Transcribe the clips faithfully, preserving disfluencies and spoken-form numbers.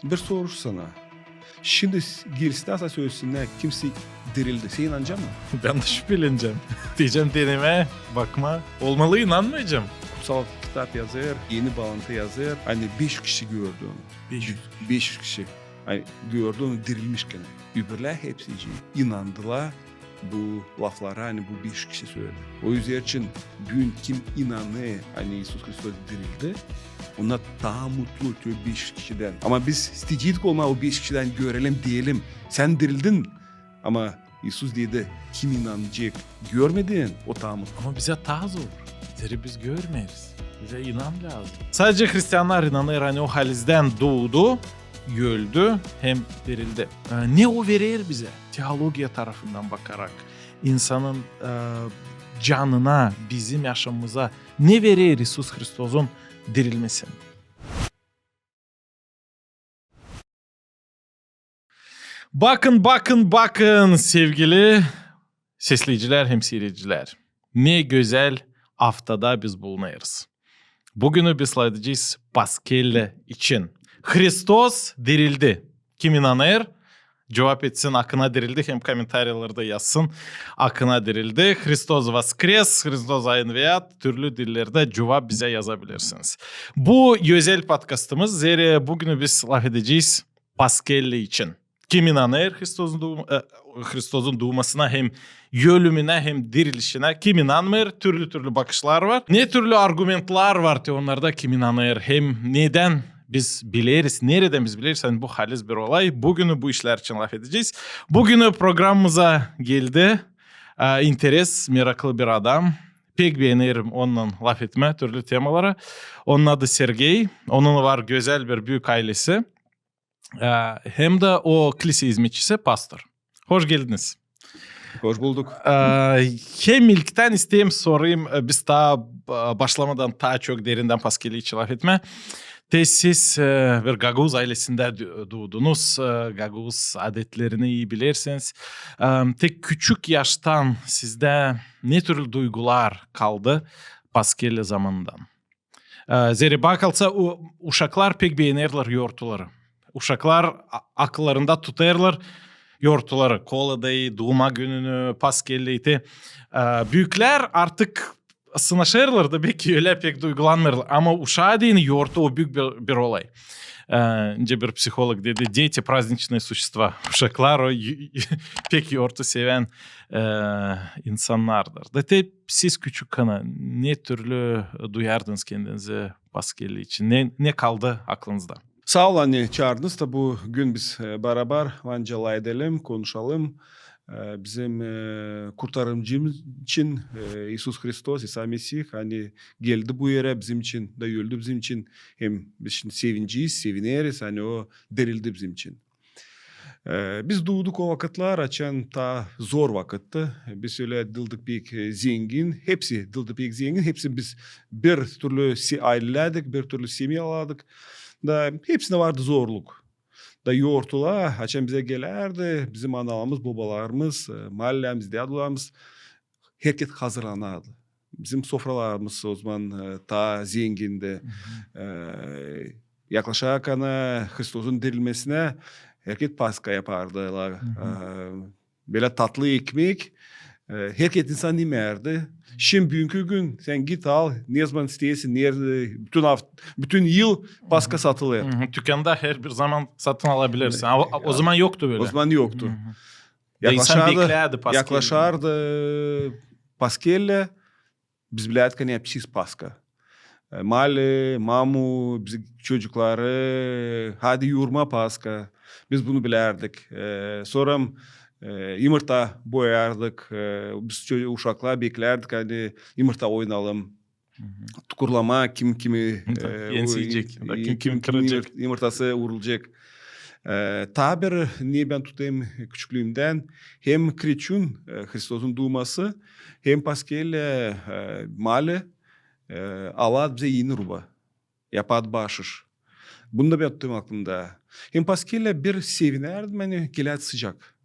Bir soruş sana. Şindi s- girsin, sölesin, kimsi dirildi. Sän inanacan mı? Bän dä şüpelenecäm. Deyecäm denemää, bakmaa. Olmalı inanmayacam. Kutsal kitap yazêr, Eni Baalantı yazêr, ani beş kişi gördü onu. Beş. Beş kişi. Ani gördü onu dirilmişkän. Öbürlär hepsi inandılar bu laflara, ani bu beş kişi söledi. O üzerçin büün kim inanêr, ani İisus Hristos dirildi, ona taa mutlu te beş kişidän. Ama biz isteyeceydik olmaa o beş kişidän görelim, deyelim, sän dirildin. Ama İisus dedi, kim inanacek görmedän, o taa mutlu. Ama bizä taa zor. Zerä biz görmeeriz. Bizä inan lääzım. Sadecä hristiannar inanêr, ani o halizdän duudu, öldü hem dirildi. E, ne o verer bizä? Teologiya tarafından bakarak, insanın e, canına, bizim yaşamamıza ne verer İisus Hristosun dirilmesi? Bakın, bakın, bakın, sevgili sesleyicilär hem siiredicilär. Ne gözäl aftada biz bulunêrız. Büünü biz lafedecez Paskellä için. Hristos dirildi. Kim inanêr, cuvap etsin, akına dirildi, hem komentariyalarda yazsın, akına dirildi. Христос воскрес, Христос военвиат, türlü dillerdä cuvap bizä yazabilersiniz. Bu özel podkastımız, zerä büünü biz lafedecez Paskellä için. Kim inanêr Hristosun duum-, e, Hristosun duumasına hem ölümünä hem dirilişinä, kim inanmêêr, türlü-türlü bakışlar var. Ne türlü argumentlär var te onnarda, kim inanêr, hem nedän biz bileriz, neredän biz bileriz, ani bu halis bir olay. Büünü bu işlär için lafedecez. Büünü programımıza geldi e, interes, meraklı bir adam. Pek beenerim onunnan lafetmää türlü temalara. Onun adı Sergey. Onun var gözäl bir büük aylesi. E, hem dä o klisä izmetçisi, pastor. Hoş geldiniz. Hoş bulduk. E, hem ilktän isteerim sorayım, e, biz taa e, başlamadan taa çok derindän Paskellä için lafetmää. Te siz e, bir gagauz aylesindä du- duudunuz, e, gagauz adetlerini ii bilersiniz. E, te küçük yaştan sizdä ne türlü duygular kaldı Paskellä zamanından? E, zerä bakılsa, u- uşaklar pek beenerlär yortuları. Uşaklar a- akıllarında tutêrlar yortuları. Koladayı, duuma gününü, Paskelleyı te. E, büüklär artık sınaşêrlar da beki ölä pek duygulanmêêrlar. Ama uşaa deyni yortu o büük bir, bir olay. E, nicä bir psiholog dedi, дети праздничные существа. Uşaklar o y- pek yortu sevän e, insannardır. Da te siz küçükkän ne türlü duyardınız kendinizi Paskellä için? Ne, ne kaldı aklınızda? Saa olun, ani çaardınız da bu gün biz e, barabar var nicä lafedelim, konuşalım. E, bizim e, kurtarıcımız için e, İisus Hristos, İsa Mesih, ani geldi bu erä bizim için, da öldü bizim için. Hem biz şindi sevinciyiz, sevineriz, ani o dirildi bizim için. E, biz duuduk o vakıtlar, açan taa zor vakıttı. Biz ölä diildik pek e, zengin, hepsi diildi pek zengin, hepsi biz bir türlü se- aylelärdik, bir türlü semyalardık. Da hepsindä vardı zorluk. Da yortular, açan bizä gelärdi, bizim analarımız, bobalarımız, e, maallelärimiz, dädularımız, herkez hazırlanardı. Bizim sofralarımız o zaman e, taa zengindi. E, yaklaşarkana Hristosun dirilmesinä herkez Paska yapardılar. E, bölä tatlı ekmek. E, herkez insan imärdi. Şindi büünkü gün sän git al, ne zaman isteersin, nerede, bütün haft-, bütün yıl Paska satılêr. Tükanda her bir zaman satın alabilirsin. Ama o, o zaman yoktu bölä. O zaman yoktu. Da insan beklärdi Paskellä. Yaklaşardı Paskellä, biz bilärdik, ani yapacez Paska. E, maali, mamu, bizim çocukları, hadi yurma Paska. Biz bunu bilärdik. E, sora e, yımırta boyardık. E, biz ço- uşaklar beklärdik, ani yımırta oynayalım. Tukurlama, kim kimi e, ensiyecek, da kim kimi kıracek. Yımırtası urulacek. E, taa bir ne bän tutêrım küçüklüümdän, hem Kreçun, e, Hristosun duuması, hem Paskellä, e, maali, e, alardı bizä eni ruba, yapardı baaşış. Bunu da bän tutêrım aklımda. Hem Paskellä bir sevinärdim, ani gelärdi sıcak.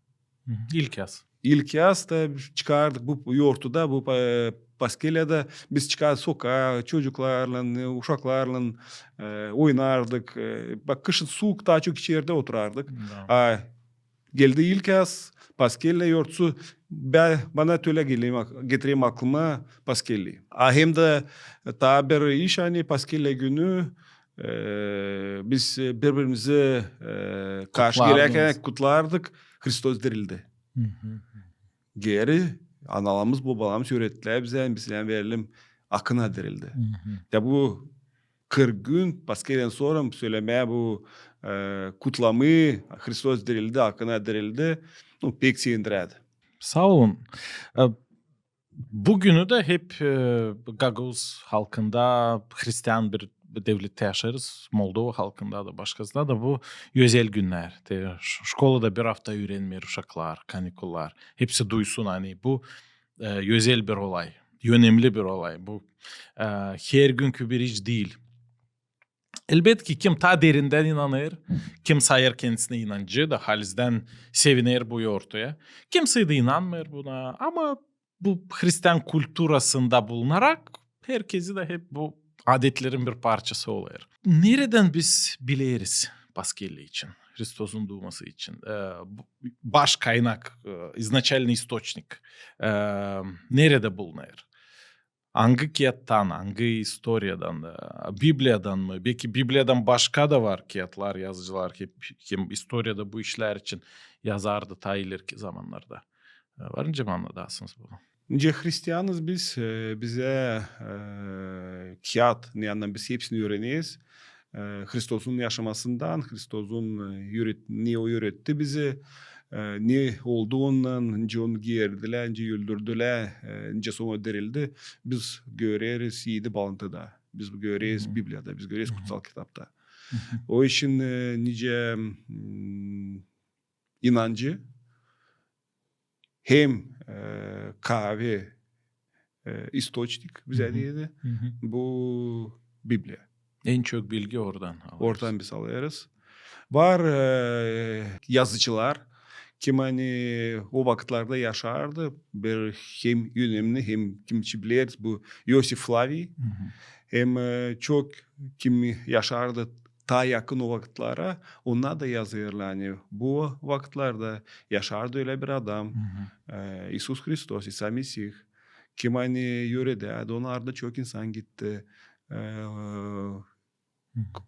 İlk yaz. İlk yaz da çıkardık bu yortuda, bu pa- Paskelyada biz çıkar sokaa, çocuklarlan, e, uşaklarlan, e, oynardık. E, bak, kışın suuk, taa çok içerdä oturardık. A geldi ilk yaz, Paskelya yortusu, bä-, bana tölä getireyim ak-, getireyim aklıma Paskelya. A hem dä taa bir iş, ani Paskelya günü, e, biz, e, biri-birimizi, e, karşı gelerkän kutlardık, Hristos dirildi. Geeri analarımız, bobalarımız üürettilär bizä, bizä verelim, akına dirildi. Ya bu kırk gün Paskelyadan sora sölemää bu, e, kutlamayı, Hristos dirildi, akına dirildi, nu, pek sevindirärdi. Saa olun. E, bu günü dä hep, e, gagauz halkında, hristian bir devlettä yaşêêrız, Moldova halkında da, başkasında da bu özel günnär. Te, ş-, şkolada bir afta üürenmeer uşaklar, kanikullar. Hepsi duysun, ani bu, e, özel bir olay, önemli bir olay. Bu, e, hergünkü bir iş diil. Elbetki, kim taa derindän inanêr, kim sayêr kendisini inancı da halizdän seviner bu yortuya. Kimsey dä inanmêêr buna, ama bu hristian kulturasında bulunarak herkezi dä hep bu adetlerin bir parçası olêr. Neredän biz bileriz Paskelya için, Hristosun duuması için? E, bu, baş kaynak, e, изначальный источник, e, neredä bulunêr? Angı kiyattan, angı istoriyadan, e, Bibliyadan mı? Beki Bibliyadan başka da var kiyatlar, yazıcılar, hep, kim istoriyada bu işlär için yazardı taa ilerki zamannarda. E, var nicä annadasınız bunu? Nicä hristianız biz, e, bizä, e, kiyat, ne yandan biz hepsini üüreneriz. E, Hristosun yaşamasından, Hristosun, e, üüret-, ne o üüretti bizi, e, ne oldu ondan, nicä onu geerdilär, nicä öldürdülär, e, nicä sora dirildi, biz göreriz edi baalantıda. Biz göreriz Bibliyada, biz göreriz Kutsal Kitapta. O için, e, nicä, mm, inancı hem, e, kavi, e, источник bizä deydi, bu Bibliya. En çok bilgi oradan alêrız. Oradan biz alêrız. Var, e, yazıcılar, kim ani o vakıtlarda yaşardı, bir hem önemli, hem kim için bileriz, bu İosif Flaviy. Hem, e, çok kim yaşardı taa yakın o vakıtlara, onnar da yazêrlar, ani bu vakıtlarda yaşardı ölä bir adam, e, İisus Hristos, İsa Mesih, kim ani üüredärdi, onnar da çok insan gitti. E,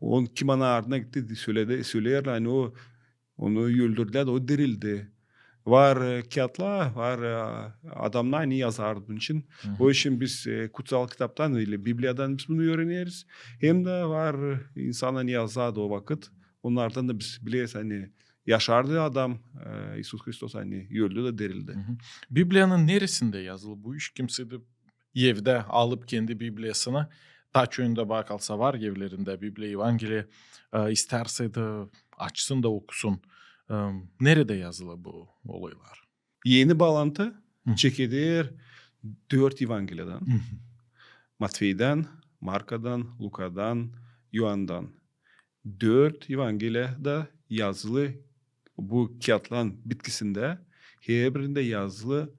on, kim ani ardına gitti, söledi, söleerlär, ani o, onu öldürdülär, o dirildi. Var, e, kiyatlar, var, e, adamnar, ani yazardı bunun için. O için biz, e, Kutsal Kitaptan, ili Bibliyadan biz bunu üüreneriz. Hem dä var, e, insan, ani yazardı o vakıt. Onnardan da biz bileriz, ani yaşardı adam, e, İisus Hristos, ani öldü da dirildi. Bibliyanın neresindä yazılı bu iş? Kimsey dä evdä alıp kendi Bibliyasını, taa çoyunda, baka, var evlerindä Bibliya, Evangeliya, e, istärsä dä açsın da okusun. E, neredä yazılı bu olaylar? Eni baalantı çekeder dört Evangeliyadan. Matveydän, Markadan, Lukadan, İoandan. Dört Evangeliyada yazılı bu kiyatların bitkisindä, herbirindä yazılı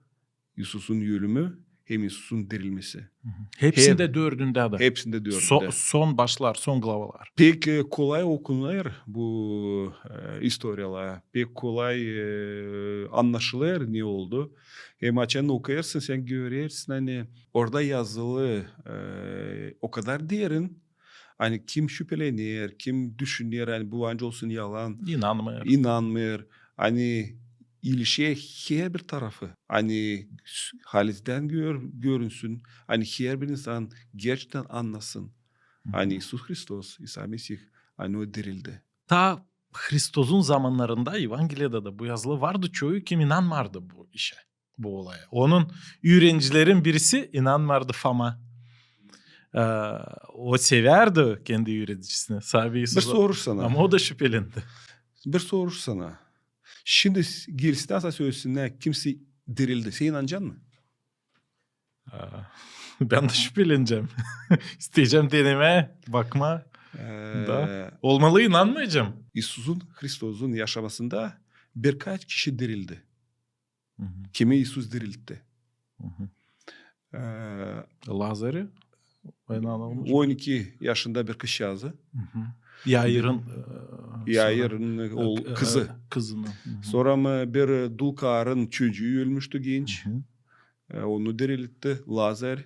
İisusun ölümü hem İisusun dirilmesi. Hepsindä dördündä dä. Hepsindä dördündä. Son başlar, son glavalar. Pek, e, kolay okunêr bu, e, istoriyalar. Pek kolay, e, annaşılêr, ne oldu. Hem açan okuyêrsın, sän görersin, ani orada yazılı, e, o kadar derin, ani kim şüpelener, kim düşüner, ani bu ancak olsun yalan, inanmêêr. İnanmêêr. Ani ilişer herbir tarafı. Ani s-, halizdän gör-, görünsün. Ani herbir insan gerçektän annasın. Ani İisus Hristos, İsa Mesih, ani o dirildi. Taa Hristosun zamannarında Evangeliyada da bu yazılı vardı. Çoyu kim inanmardı bu işä, bu olaya. Onun üürenicilerin birisi inanmardı, Foma. E, o sevärdi kendi üüredicisini, saabi İisusu. Bir soruş sana. Ama o da şüpelendi. Bir soruş sana. Şindi s-, gelsinnär, sana sölesinär, kimsey dirildi. Sän inanacan mı? E, bän dä şüpelenecäm. İsteyecäm denemää, bakmaa. E, da olmalı inanmayacam. İisusun Hristosun yaşamasında birkaç kişi dirildi. Kimi İisus diriltti. Lazarı? On iki yaşında bir kızçaazı. Yairın, e, Yairın ol, e, kızı. Kızını. Sora mı bir dul karın çocuu ölmüştü genç. E, onu diriltti Lazar.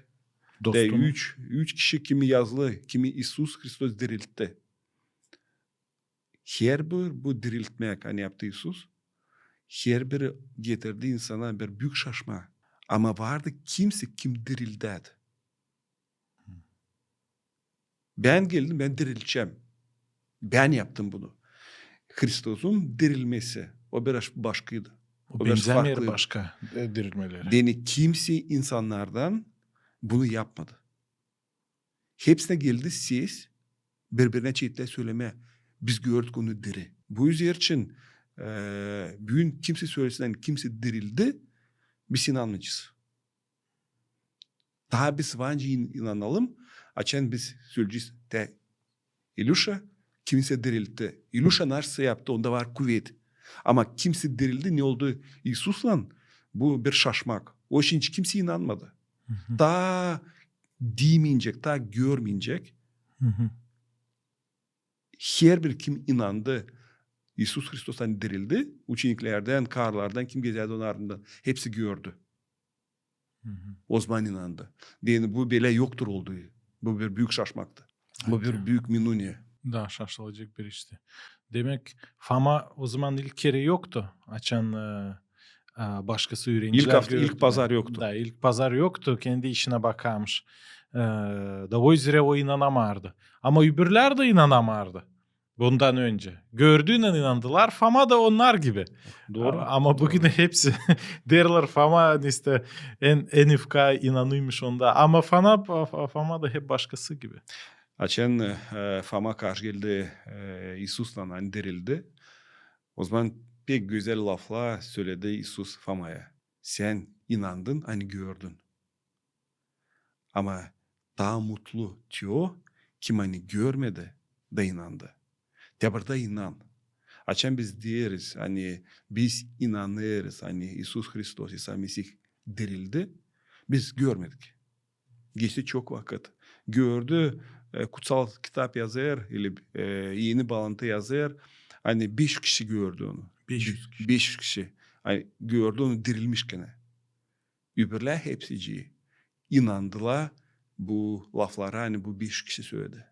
Ve üç, üç kişi, kimi yazılı, kimi İisus Hristos diriltti. Herbir bu diriltmäk, ani yaptı İisus, herbiri getirdi insana bir büük şaşmaa. Ama vardı kimsey, kim dirildädi. Bän geldim, bän diriltecäm. Bän yaptım bunu. Hristosun dirilmesi, o biraz başkaydı. O biraz farklıydı. Benzämeer başka, e, dirilmeleri. Deyni kimsey insannardan bunu yapmadı. Hepsinä geldi ses, biri-birinä çektilär sölemää: biz gördük onu diri. Bu üzerçin, e, büün kimsey sölesin, ani kimsey dirildi, biz inanmayacez. Taa biz var nicä in-, inanalım, açan biz söleyecez: te İlüşa kimsey diriltti. İlüşa nasıl yaptı, onda var kuvet. Ama kimsey dirildi, ne oldu İisuslan, bu bir şaşmak. O için hiç kimsey inanmadı. Taa diimeyincäk, taa görmeyincäk. Herbir kim inandı, İisus Hristos ani dirildi, uçeniklerdän, karılardan, kim gezärdi onun ardından, hepsi gördü. O zaman inandı. Deyni bu bölä yoktur oldu. Bu bir büük şaşmaktı. Bu bir büük minuniya. Da, şaşılacek bir işti. Demäk, Foma o zaman ilk kerä yoktu, açan, e, e, başkası üürenicilär gördü. İlk pazar yoktu. Da, ilk pazar yoktu, kendi işinä bakarmış. E, da o üzerä o inanamardı. Ama öbürlär dä inanamardı. Bundan öncä. Gördüünä inandılar, Foma da onnar gibi. Dooru. Ama büün hepsi deerlär, Foma, işte, en, en ufka inanıymış onda. Ama Foma, Foma da hep başkası gibi. Açan, e, Foma karşı geldi, e, İisuslan, ani dirildi. O zaman pek gözäl laflar söledi İisus Fomaya: sän inandın, ani gördün. Ama taa mutlu te o, kim ani görmedi da inandı. Te burada inan. Açan biz deeriz, ani biz inanêrız, ani İisus Hristos, İsa Mesih dirildi, biz görmedik. Geçti çok vakıt. Gördü, e, Kutsal Kitap yazêr, ili, e, Eni Baalantı yazêr, ani beş kişi gördü onu. Beş üz kişi. Beş üz kişi. Ani gördü onu dirilmiş kenä. Öbürlär hepsicii inandılar bu laflara, ani bu beş kişi söledi.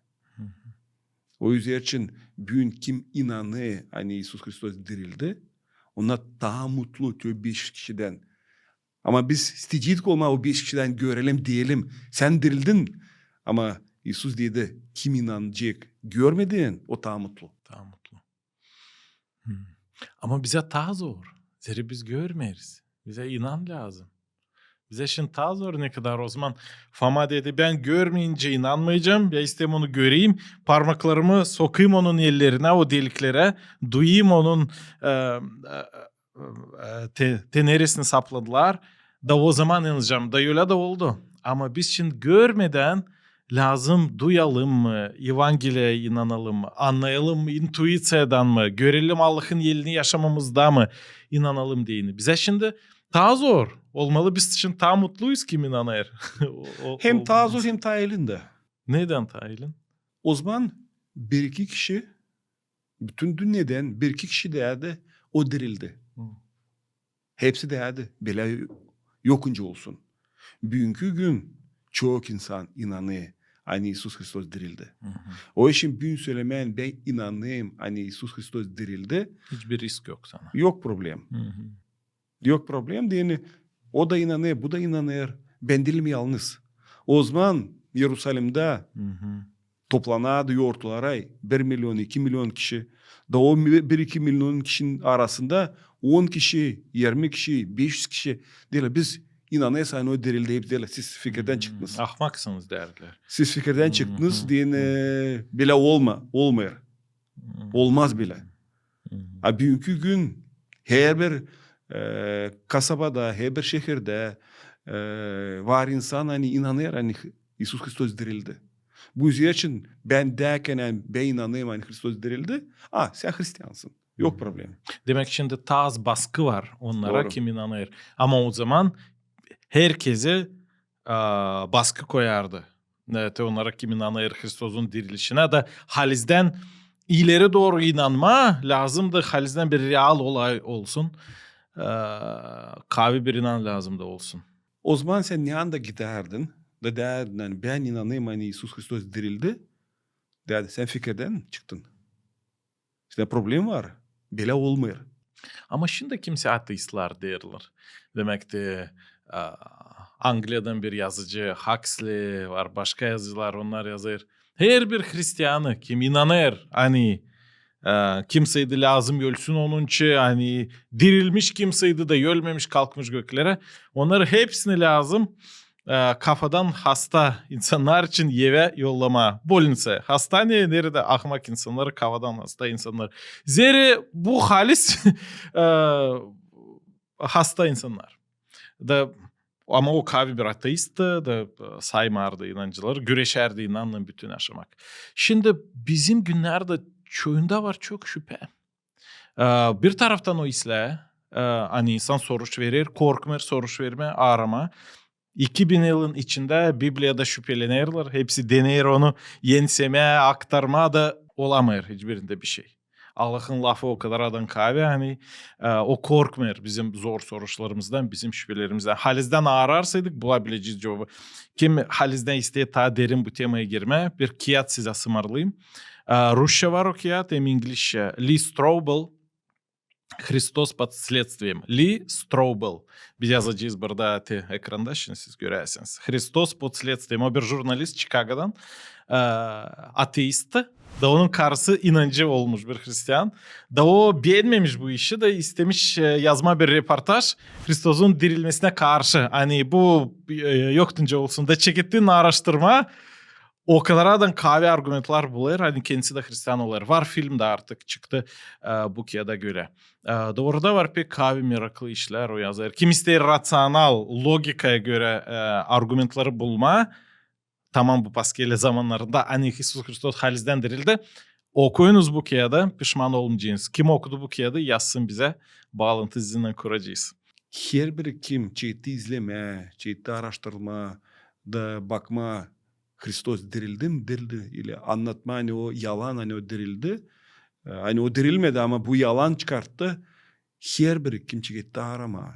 O üzerçin büün kim inanêr, ani İisus Hristos dirildi, ona taa mutlu te o beş kişidän. Ama biz isteyeceydik olmaa o beş kişidän görelim, deyelim: sän dirildin. Ama İisus dedi: kim inanacek görmedin, o taa mutlu. Taa mutlu. Ama bizä taa zor. Zerä biz görmeeriz. Bizä inan lääzım. Bizä şindi taa zor, ne kadar o zaman Foma dedi: bän görmeyincä inanmayacam. Bän isteerim onu göreyim. Parmaklarımı sokayım onun ellerinä, o deliklerä. Duyayım onun, e, e, e, te-, te neresini sapladılar. Da o zaman inanacam. Da ölä dä oldu. Ama biz şindi görmedän lääzım duyalım mı, Evangeliyaya inanalım mı, annayalım mı, intuiţiyadan mı, görelim Allahın elini yaşamamızda mı, inanalım deyni. Bizä şindi taa zor. Olmalı, biz şindi taa mutluyuz, kim inanêr. Hem taa zor, hem taa elin dä. Nedän taa elin? O zaman bir-iki kişi, bütün dünnedän bir-iki kişi deerdi, o dirildi. Hepsi deerdi, bölä yokunca olsun. Büünkü gün çok insan inanêr, ani İisus Hristos dirildi. O için büün sölemää: bän inanêrım, ani İisus Hristos dirildi. Hiçbir risk yok sana. Yok problem. Yok problem, deyni o da inanêr, bu da inanêr. Bän diilim yalnız. O zaman İerusalimdä toplanardı yortulara bir milyon, iki milyon kişi. Da o bir-iki milyon kişinin arasında on kişi, irmi kişi, beş üz kişi deerlär: biz inanêrız, ani o dirildi. Hep deerlär: siz fikirdän çıktınız. Ahmaksınız, deerlär. Siz fikirdän çıktınız, deyni, bölä olma-, olmêêr. Olmaz bölä. A büünkü gün herbir, e, kasabada, herbir şehirdä, e, var insan, ani inanêr, ani İisus Hristos dirildi. Bu üzerçin bän deerim, bän inanêrım, ani Hristos dirildi. A, sän hristiansın. Yok problem. Demäk, şindi taa az baskı var onnara, kim inanêr. Ama o zaman herkezi a, baskı koyardı. E, te onnara, kim inanêr Hristozun dirilişinä, da halizdän ileri dooru inanmaa lääzımdı, halizdän bir real olay olsun, e, kaavi bir inan lääzımdı olsun. Ozaman sän ne anda gidärdin da deerdin, ani bän inanêrım, ani İisus Hristos dirildi, deerdin, sän fikirdän çıktın. Sendä problem var. Bölä olmêêr. Ama şindi kimsä ateistlär deerlär. Demäk te, a, Angliyadan bir yazıcı Huxley var, başka yazıcılar, onnar yazêr. Herbir hristianı, kim inanêr, ani, e, kimseydi lääzım ölsün onun için, ani dirilmiş kimseydi da ölmemiş, kalkmış göklerä, onnarı hepsini lääzım e, kafadan hasta insannar için evä yollamaa. Bolniţa, hastanee, neredä ahmak insannarı, kafadan hasta insannar. Zerä bu halis, e, hasta insannar. Da, ama o kaavi bir ateistti, da, e, saymêêrdı inancıları, güreşärdi inannan bütün yaşamak. Şindi bizim günnerdä çoyunda var çok şüpä. E, bir taraftan o islää, e, ani insan soruş verer, korkmêêr soruş vermää, aaramaa. İki bin yılın içindä Bibliyada şüpelenerlär, hepsi deneer onu ensemää, aktarmaa, da olamêêr hiçbirindä bişey. Allahın lafı o kadar adan kaavi, ani, e, o korkmêêr bizim zor soruşlarımızdan, bizim şüpelerimizden. Halizdän aararsaydık, bulabilecez cuvabı. Kim halizdän isteer taa derin bu temaya girmää, bir kiyat sizä sımarlayım. E, rusça var o kiyat, hem inglizçä. Lee Strobel, "Христос под следствием". Lee Strobel. Biz yazacez burada te ekranda, şindi siz göräsiniz. "Христос под следствием". O bir jurnalist Çikagodan, e, ateistti. Da onun karısı inancı olmuş bir hristian. Da o beenmemiş bu işi, da istemiş, e, yazmaa bir reportaj Hristozun dirilmesinä karşı. Ani bu, e, yoktunca olsun. Da çeketti aaraştırmaa. O kadar adan kaavi argumentlär bulêr, ani kendisi dä hristian olêr. Var film dä artık çıktı, e, bu kiyada görä. E, dooruda var pek kaavi meraklı işlär o yazêr. Kim isteer raţional, logikaya görä, e, argumentleri bulmaa, tamam, bu paskele zamannarında, ani İisus Hristos halizdän dirildi. Okuyunuz bu kiyadı, pişman olmayacênız. Kim okudu bu kiyadı, yazsın bizä, baalantı sizinnän kuracez. Herbiri, kim çeketti izlemää, çeketti aaraştırmaa da bakmaa, Hristos dirildi mi, dirildi, ili annatmaa, ani o yalan, ani o dirildi, e, ani o dirilmedi, ama bu yalan çıkarttı. Herbiri, kim çeketti aaramaa,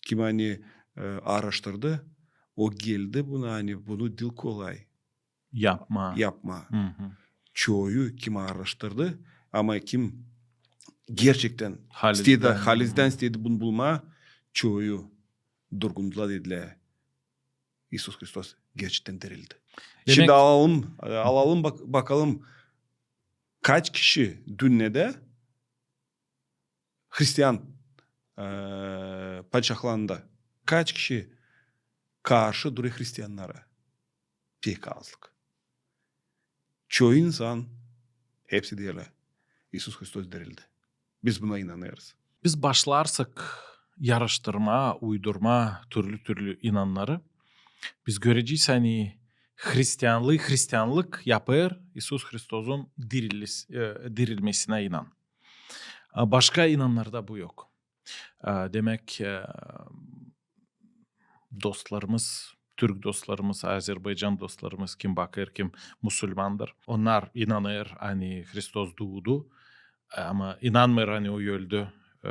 kim, ani, e, aaraştırdı, o geldi buna, ani bunu diil kolay yapmaa. Yapmaa. Çoyu, kim aaraştırdı, ama kim gerçektän isteedi, halizdän isteedi bunu bulmaa, çoyu durgundular, dedilär, İisus Hristos gerçektän dirildi. Şindi alalım, e, alalım bak-, bakalım, kaç kişi dünnedä hristian, e, padişahlarında, kaç kişi karşı durêr hristiannara? Pek azlık. Çoyu insan, hepsi deerlär, İisus Hristos dirildi. Biz buna inanêrız. Biz başlarsak aaraştırmaa, uydurmaa türlü-türlü inannarı, biz görecez, ani hristianlıı hristianlık yapêr İisus Hristozun dirilis-, e, dirilmesinä inan. A başka inannarda bu yok. E, demäk, e, dostlarımız, türk dostlarımız, azerbaycan dostlarımız, kim bakêr, kim musulmandır, onnar inanêr, ani Hristos duudu, ama inanmêêr, ani o öldü, e,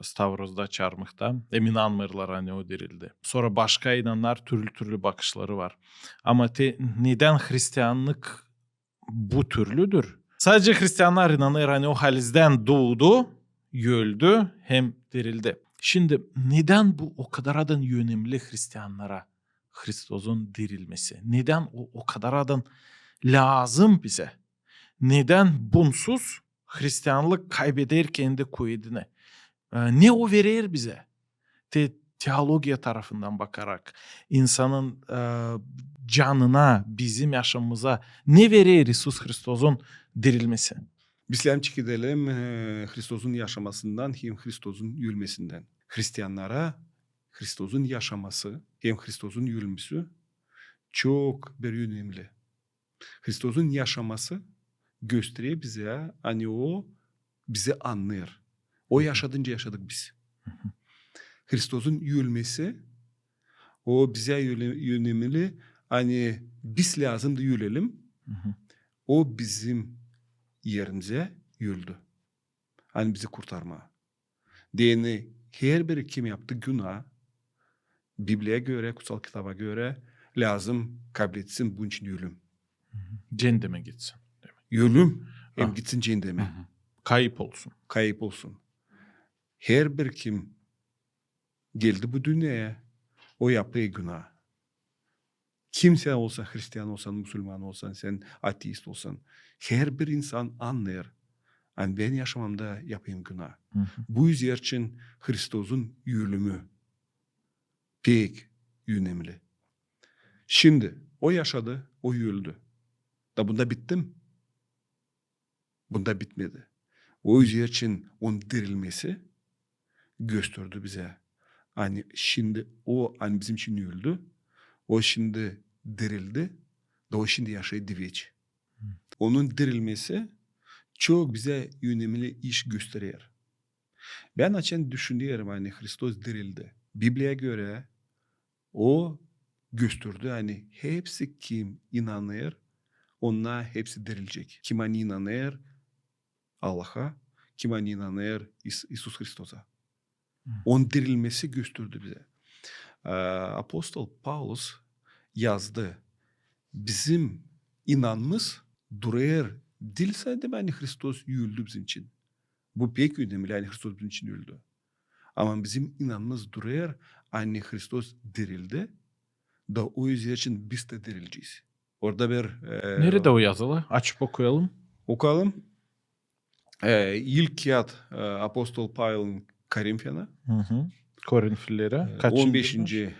Stavrozda, çarmıhta. Hem inanmêêrlar, ani o dirildi. Sora başka inannar türlü-türlü bakışları var. Ama te, nedän hristianlık bu türlüdür? Sade hristiannar inanêr, ani o halizdän duudu, öldü hem dirildi. Şindi nedän bu o kadar adan önemli hristiannara, Hristozun dirilmesi? Nedän o, o kadar adan lääzım bizä? Nedän bunsuz hristianlık kaybeder kendi kuvedini? E, ne o verer bizä? Te-, teologiya tarafından bakarak, insanın, e, canına, bizim yaşamamıza ne verer İisus Hristozun dirilmesi? Biz hem çekedelim, e, Hristozun yaşamasından hem Hristozun ölmesindän. Hristiannara Hristozun yaşaması hem Hristozun ölmesi çok bir önemli. Hristozun yaşaması gösterer bizä, ani o bizi annêêr. O yaşadınca yaşadık biz. Hristozun ölmesi, O bizä önemli, ani biz lääzımdı ölelim. O bizim erimizä öldü. Ani bizi kurtarmaa. Deyni herbiri, kim yaptı günaa, Bibliyaya görä, Kutsal Kitaba görä, lääzım kabletsin bunun için ölüm. Ceendeme gitsin. Ölüm hem gitsin ceendeme. Kayıp olsun. Kayıp olsun. Herbiri, kim geldi bu dünneyä, o yapêr günaa. Kim sän olsan, hristian olsan, musulman olsan, sän ateist olsan, herbir insan annêêr, ani bän yaşamamda yapêrım günaa. Bu üzerçin Hristosun ölümü pek önemli. Şindi o yaşadı, o öldü. Da bunda bitti mi? Bunda bitmedi. O üzerçin onun dirilmesi gösterdi bizä, ani şindi o, ani bizim için öldü, o şindi dirildi, da o şindi yaşêêr diveç. Onun dirilmesi çok bizä önemli iş gösterer. Bän açan düşünerim, ani Hristos dirildi, Bibliyaya görä, o gösterdi, ani hepsi, kim inanêr, onnar hepsi dirilecek. Kim ani inanêr Allaha, kim ani inanêr İs- İisus Hristosa. Onun dirilmesi gösterdi bizä. Apostol Paulus yazdı, bizim inanmamız durêr diil sade, ani Hristos öldü bizim için. Bu pek önemli, ani Hristos bizim için öldü. Ama bizim inanmamız durêr, ani Hristos dirildi, da o üzerçin biz dä dirilecez. Orada bir... e, Neredä o yazılı? Açıp okuyalım. Okuyalım. E, ilk kiyat, e, apostol Paulun Korinfyanı. Korinflilerä. E, on beşinci.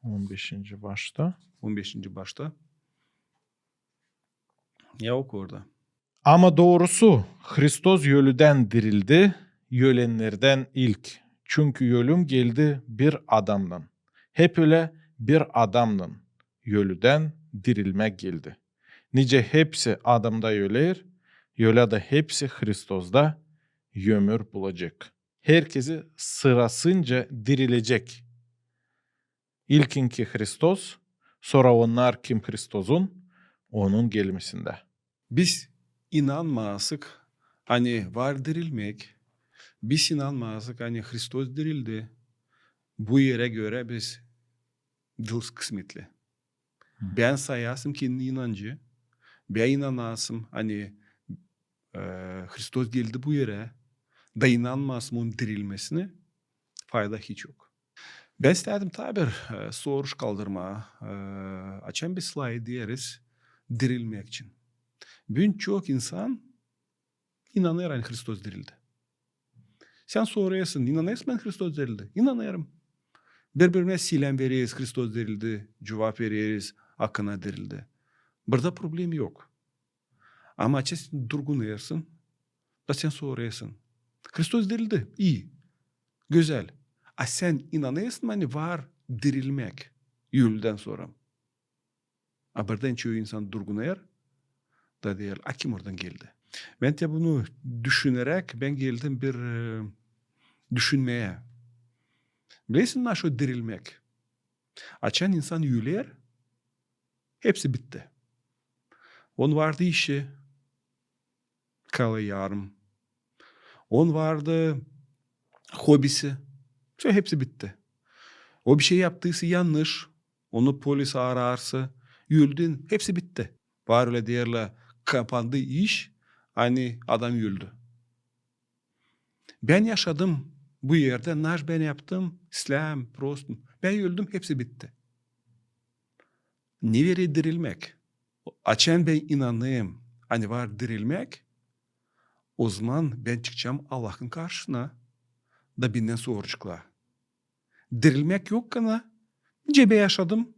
On beşinci başta. On beşinci başta. Ya oku orada. Ama doorusu, Hristos ölüdän dirildi, ölennerdän ilk. Çünkü ölüm geldi bir adamnan. Hep ölä bir adamnan ölüdän dirilmäk geldi. Nicä hepsi Adamda öler, ölä dä hepsi Hristosda ömür bulacek. Herkezi sırasınca dirilecek. İlkinki Hristos, sora onnar, kim Hristosun, Onun gelmesindä. Biz inanmazsak, ani var dirilmäk, biz inanmazsak, ani Hristos dirildi, bu erä görä biz diil kısmetli. Bän sayasım kendini inancı, bän inanasım, ani, e, Hristos geldi bu erä, da inanmazsam Onun dirilmesinä, fayda hiç yok. Bän istädim taa bir, e, soruş kaldırmaa, e, açan biz lafederiz dirilmäk için. Büün çok insan inanêr, ani Hristos dirildi. Sän sorêrsın, inanêrsın, ani Hristos dirildi? İnanêrım. Biri-birimizä seläm vereriz, Hristos dirildi, cuvap vereriz, akına dirildi. Burada problem yok. Ama açan sän durgunêrsın, da sän sorêrsın: Hristos dirildi, ii, gözäl. A sän inanêrsın, ani var dirilmäk ölüdän sora? A birden çoyu insan durgunêr, da deer: a kim oradan geldi? Bän dä bunu düşüneräk, bän geldim bir, e, düşünmeyä. Bilersin, naşo dirilmäk? Açan insan öler, hepsi bitti. Onun vardı işi, kalêr yarım. Onun vardı hobisi. Всё, hepsi bitti. O bir şey yaptıysa yannış, onu polis ararsa, öldün, hepsi bitti. Var ölä deerlär, kapandı iş, ani adam öldü. Bän yaşadım bu erdä, naş bän yaptım, islää, prost. Bän öldüm, hepsi bitti. Ne verer dirilmäk? Açan bän inanêrım, ani var dirilmäk, ozaman bän çıkacam Allahın karşısına, da bendän soraceklar. Dirilmäk yok kana, nicä bän yaşadım,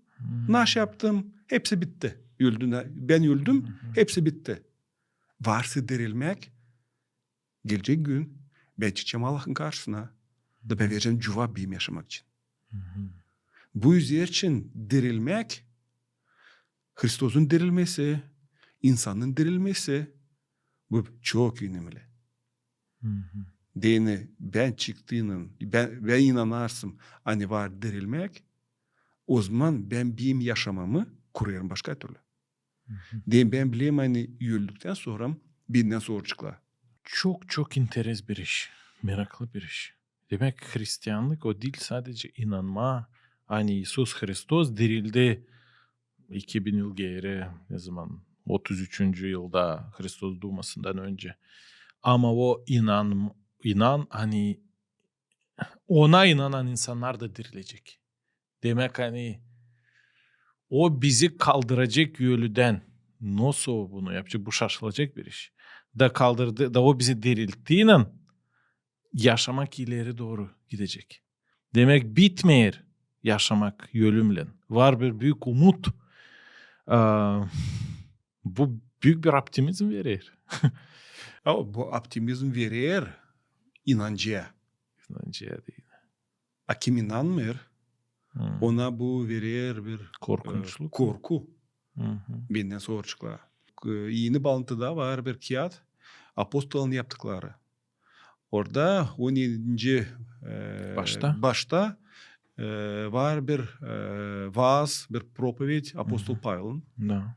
naş yaptım, hepsi bitti. Öldü, bän öldüm, hepsi bitti. Varsa dirilmäk, gelecek gün bän çıkacam Allahın karşısına, da bän verecäm cuvap benim yaşamak için. Bu üzerçin dirilmäk, Hristosun dirilmesi, insanın dirilmesi, bu çok önemli. Deyni bän çıktıynan, bän, bän inanarsam, ani var dirilmäk, Ozaman bän benim yaşamamı kurêrım başka türlü. Deyni bän bilerim, ani öldüktän sora bendän soraceklar. Çok, çok interes bir iş. Meraklı bir iş. Demäk, hristianlık o diil sadece inanma, ani İisus Hristos dirildi iki bin yıl geeri, ne zaman, otuz üçüncü yılda Hristos duumasından öncä. Ama o inan, inan, ani Ona inanan insannar da dirilecek. Demäk, ani O bizi kaldıracek ölüdän. Nasıl O bunu yapacek? Bu şaşılacek bir iş. Da kaldırdı, da O bizi dirilttiynän yaşamak ileri dooru gidecek. Demäk, bitmeer yaşamak ölümlän. Var bir büük umut. Aa, bu büük bir optimizm verer. Ama bu optimizm verer inancıya. İnancıya diil. A kim inanmêêr, ona bu verer bir korkunçluk, e, korku. Bendän soraceklar. E, eni baalantı da var bir kiyat, Apostolun yaptıkları. Orada on edinci, e, başta, başta, e, var bir, e, vaaz, bir propoved apostol Pavilun. Da.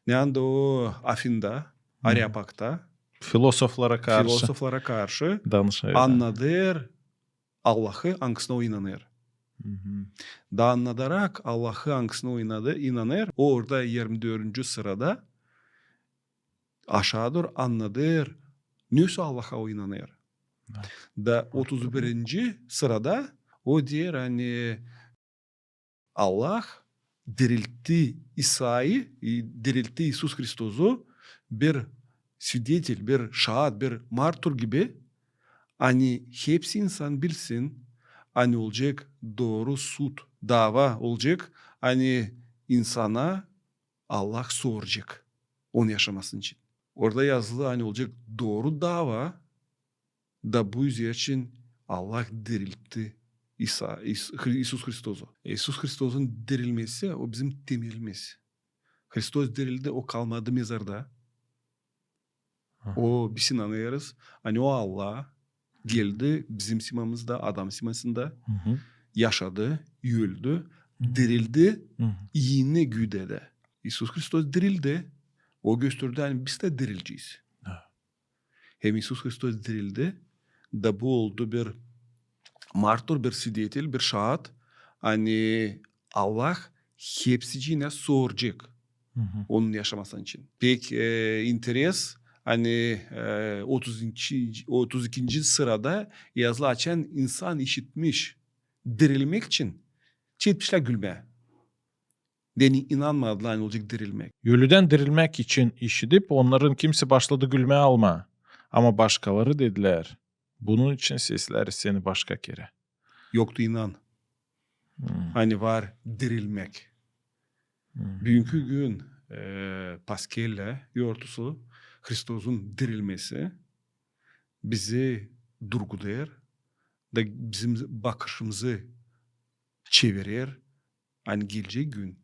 Neredä o Afinada, Areopagta. Filosoflara karşı. Filosoflara karşı. Danışêr. Annadêr Allahı, angısına o inanêr. Da annadarak Allahı, angısına o inadı-, inanêr, o orada irmi dördüncü sırada aşaa dooru annadêr, nesoy Allaha o inanêr. Da otuz birinci sırada o deer, ani Allah diriltti İsayı, i-, diriltti İisus Hristozu bir svidetel, bir şaat, bir martur gibi, ani hepsi insan bilsin, ani olacek dooru sud, daava olacek, ani insana Allah soracek onun yaşaması için. Orada yazılı, ani olacek dooru daava, da bu üzerçin Allah diriltti İsa, İs-, Hri-, İisus Hristozu. İisus Hristozun dirilmesi, o bizim temelimiz. Hristos dirildi, o kalmadı mezarda. O, biz inanêrız, ani o Allah geldi bizim simasında, adam simasında, yaşadı, öldü, dirildi, eni güdä dä. İisus Hristos dirildi, o gösterdi, ani biz dä dirilecez. Hem İisus Hristos dirildi, da bu oldu bir martur, bir svidetel, bir şaat, ani Allah hepsiciinä soracek onun yaşaması için. Pek, e, interes, ani, e, otuz ikinci, otuz ikinci sırada yazılı, açan insan işitmiş dirilmäk için, çekmişlär gülmää. Deyni inanmadılar, ani olacek dirilmäk. Ölüdän dirilmäk için işidip, onnarın kimisi başladı gülmää almaa. Ama başkaları dedilär: "Bunun için sesläriz seni başka kerä." Yoktu inan, ani var dirilmäk. Büünkü gün, e, Paskellä yortusu, Hristozun dirilmesi bizi durgudêr da bizim bakışımızı çevirer, ani gelecek gün,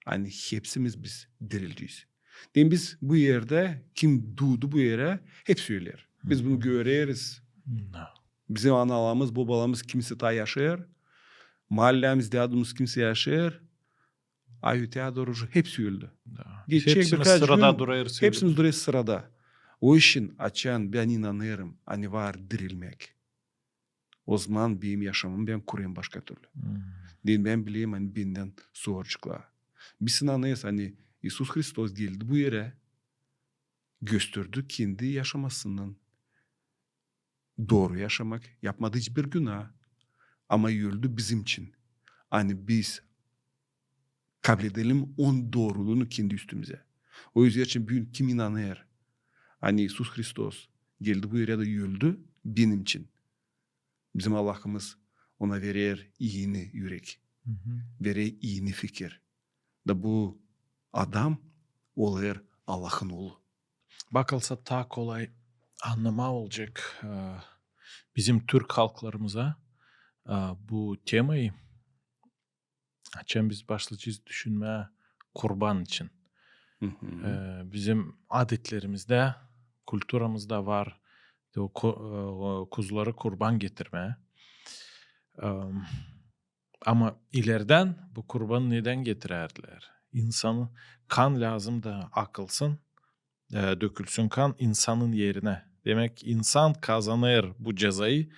ani hepsimiz biz dirilecez. Deyni biz bu erdä, kim duudu bu erä, hep söleer. Biz bunu göreriz. Bizim analarımız, bobalarımız kimisi taa yaşêêr, maallämiz, dädumuz kimisi yaşêêr, a öteyä dooru hepsi öldü. Geçecek birkaç gün, hepsimiz durêrız sırada. O için, açan bän inanêrım, ani var dirilmäk, ozaman benim yaşamamı bän kurêrım başka türlü. Deyni bän bilerim, ani bendän soraceklar. Biz inanêrız, ani İisus Hristos geldi bu erä, gösterdi kendi yaşamasından dooru yaşamak, yapmadı hiçbir günaa, ama öldü bizim için. Ani biz kabledelim onun dooruunu kendi üstümüzä. O üzerçin büün kim inanêr, ani İisus Hristos geldi bu erä da öldü benim için, bizim Allahımız ona verer eni ürek, verer eni fikir. Da bu adam olêr Allahın Oolu. Bakılsa, taa kolay annamaa olacek, e, bizim türk halklarımıza, e, bu temayı, açan biz başlayacez düşünmää kurban için. E, bizim adetlerimizdä, kulturamızda var, o ku-, e, o kuzuları kurban getirmää. E, Ama ileridän bu kurbanı nedän getirärdilär? İnsanın kan lääzım da akılsın, e, dökülsün kan insanın erinä. Demäk, insan kazanêr bu cezayı,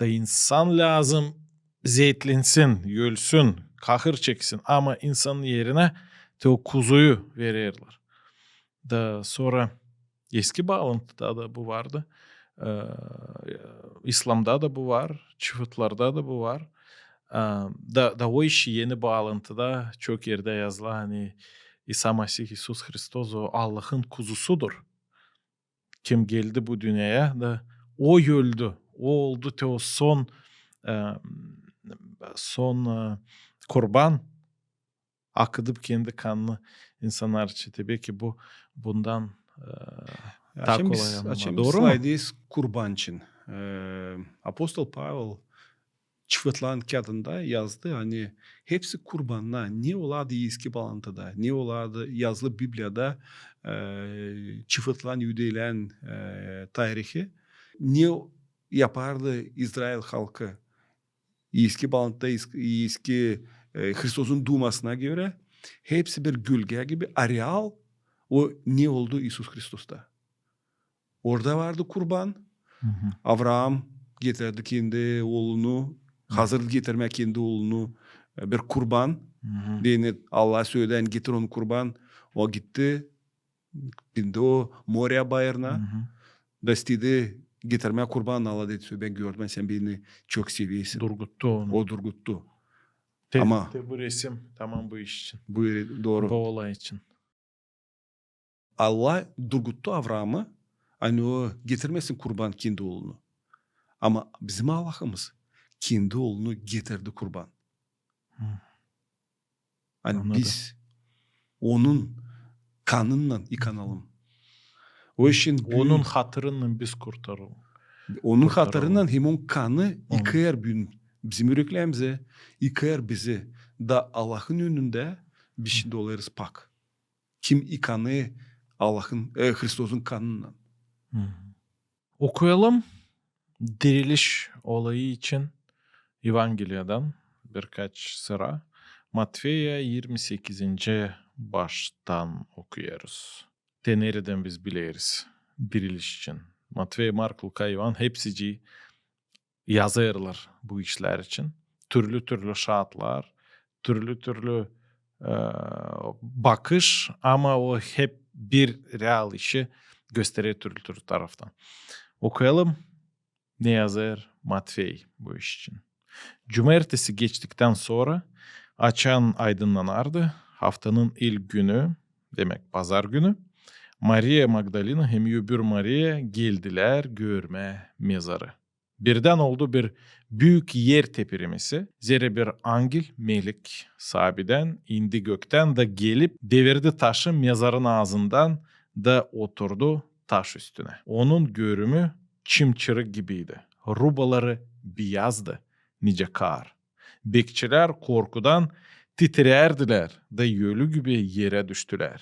da insan lääzım zeetlensin, ölsün, kahır çeksin. Ama insanın erinä te o kuzuyu vererlär. Da sora Eski Baalantıda da bu vardı. E, İslamda da bu var, Çıfıtlarda da bu var. E, da, da o işi Eni Baalantıda çok erdä yazılı, ani İsa Masih, İisus Hristos o Allahın kuzusudur. Kim geldi bu dünneyä, da o öldü. O oldu te o son, e, son, e, kurban, akıdıp kendi kanını insannar için. Tabii ki bu bundan, e, taa kolay anlamaa. Doğru mu? Açan biz kurban için. E, apostol Pavel Çıfıtların kiyadında yazdı, ani hepsi kurbannar, ne olardı Eski Baalantıda, ne olardı yazılı Bibliyada, e, Çıfıtların, iudeylän, e, tarihi, ne yapardı İzrail halkı Eski Baalantıda, es-, Eski, e, Hristosun duumasına görä, hepsi bir gölgä gibi, areal o ne oldu İisus Hristosta. Orada vardı kurban. Avraam getirdi kendi oolunu, hazır getirmää kendi oolunu, e, bir kurban. Deyni Allah söleer, getir onu kurban. O gitti, bindi o Moria bayırına. Da istedi getirmää kurban, Allah dedi: "Bän gördüm, sän beni çok seversin." Durguttu onu. O durguttu. Te, ama te bu resim tamam bu iş için. Bu ere-, doğru. Bu olay için. Allah durguttu Avraamı, ani o getirmesin kurban kendi oolunu. Ama bizim Allahımız kendi oolunu getirdi kurban. Ani biz onun kanınnan yıkanalım. O işin büük... Onun hatırınnan biz kurtaralım. Onun hatırınnan hem onun kanı yıkayar büün bizim üreklerimizi, yıkayar bizi. Da Allahın önündä biz şindi olêrız pak. Kim yıkanêr Allahın, e, Hristosun kanınnan. Okuyalım diriliş olayı için Evangeliyadan birkaç sıra. Matveya irmi sekizinci baştan okuyêrız. Te neredän biz bileriz diriliş için? Matvey, Mark, Luka, İvan hepsicii yazêrlar bu işlär için. Türlü-türlü şaatlar, türlü-türlü, e, bakış, ama o hep bir real işi gösterer türlü-türlü taraftan. Okuyalım, ne yazêr Matvey bu iş için. Cumaertesi geçtiktän sora, açan aydınnanardı, haftanın ilk günü, demäk, pazar günü, Mariya Magdalina hem öbür Mariya geldilär görmää mezarı. Birdän oldu bir büük er tepirilmesi, zerä bir angel, melek, saabidän indi göktän da gelip devirdi taşı mezarın aazından da oturdu taş üstünä. Onun görümü çimçirek gibiydi, rubaları biyazdı, nicä kaar. Bekçilär korkudan titrerdilär da ölü gibi erä düştülär.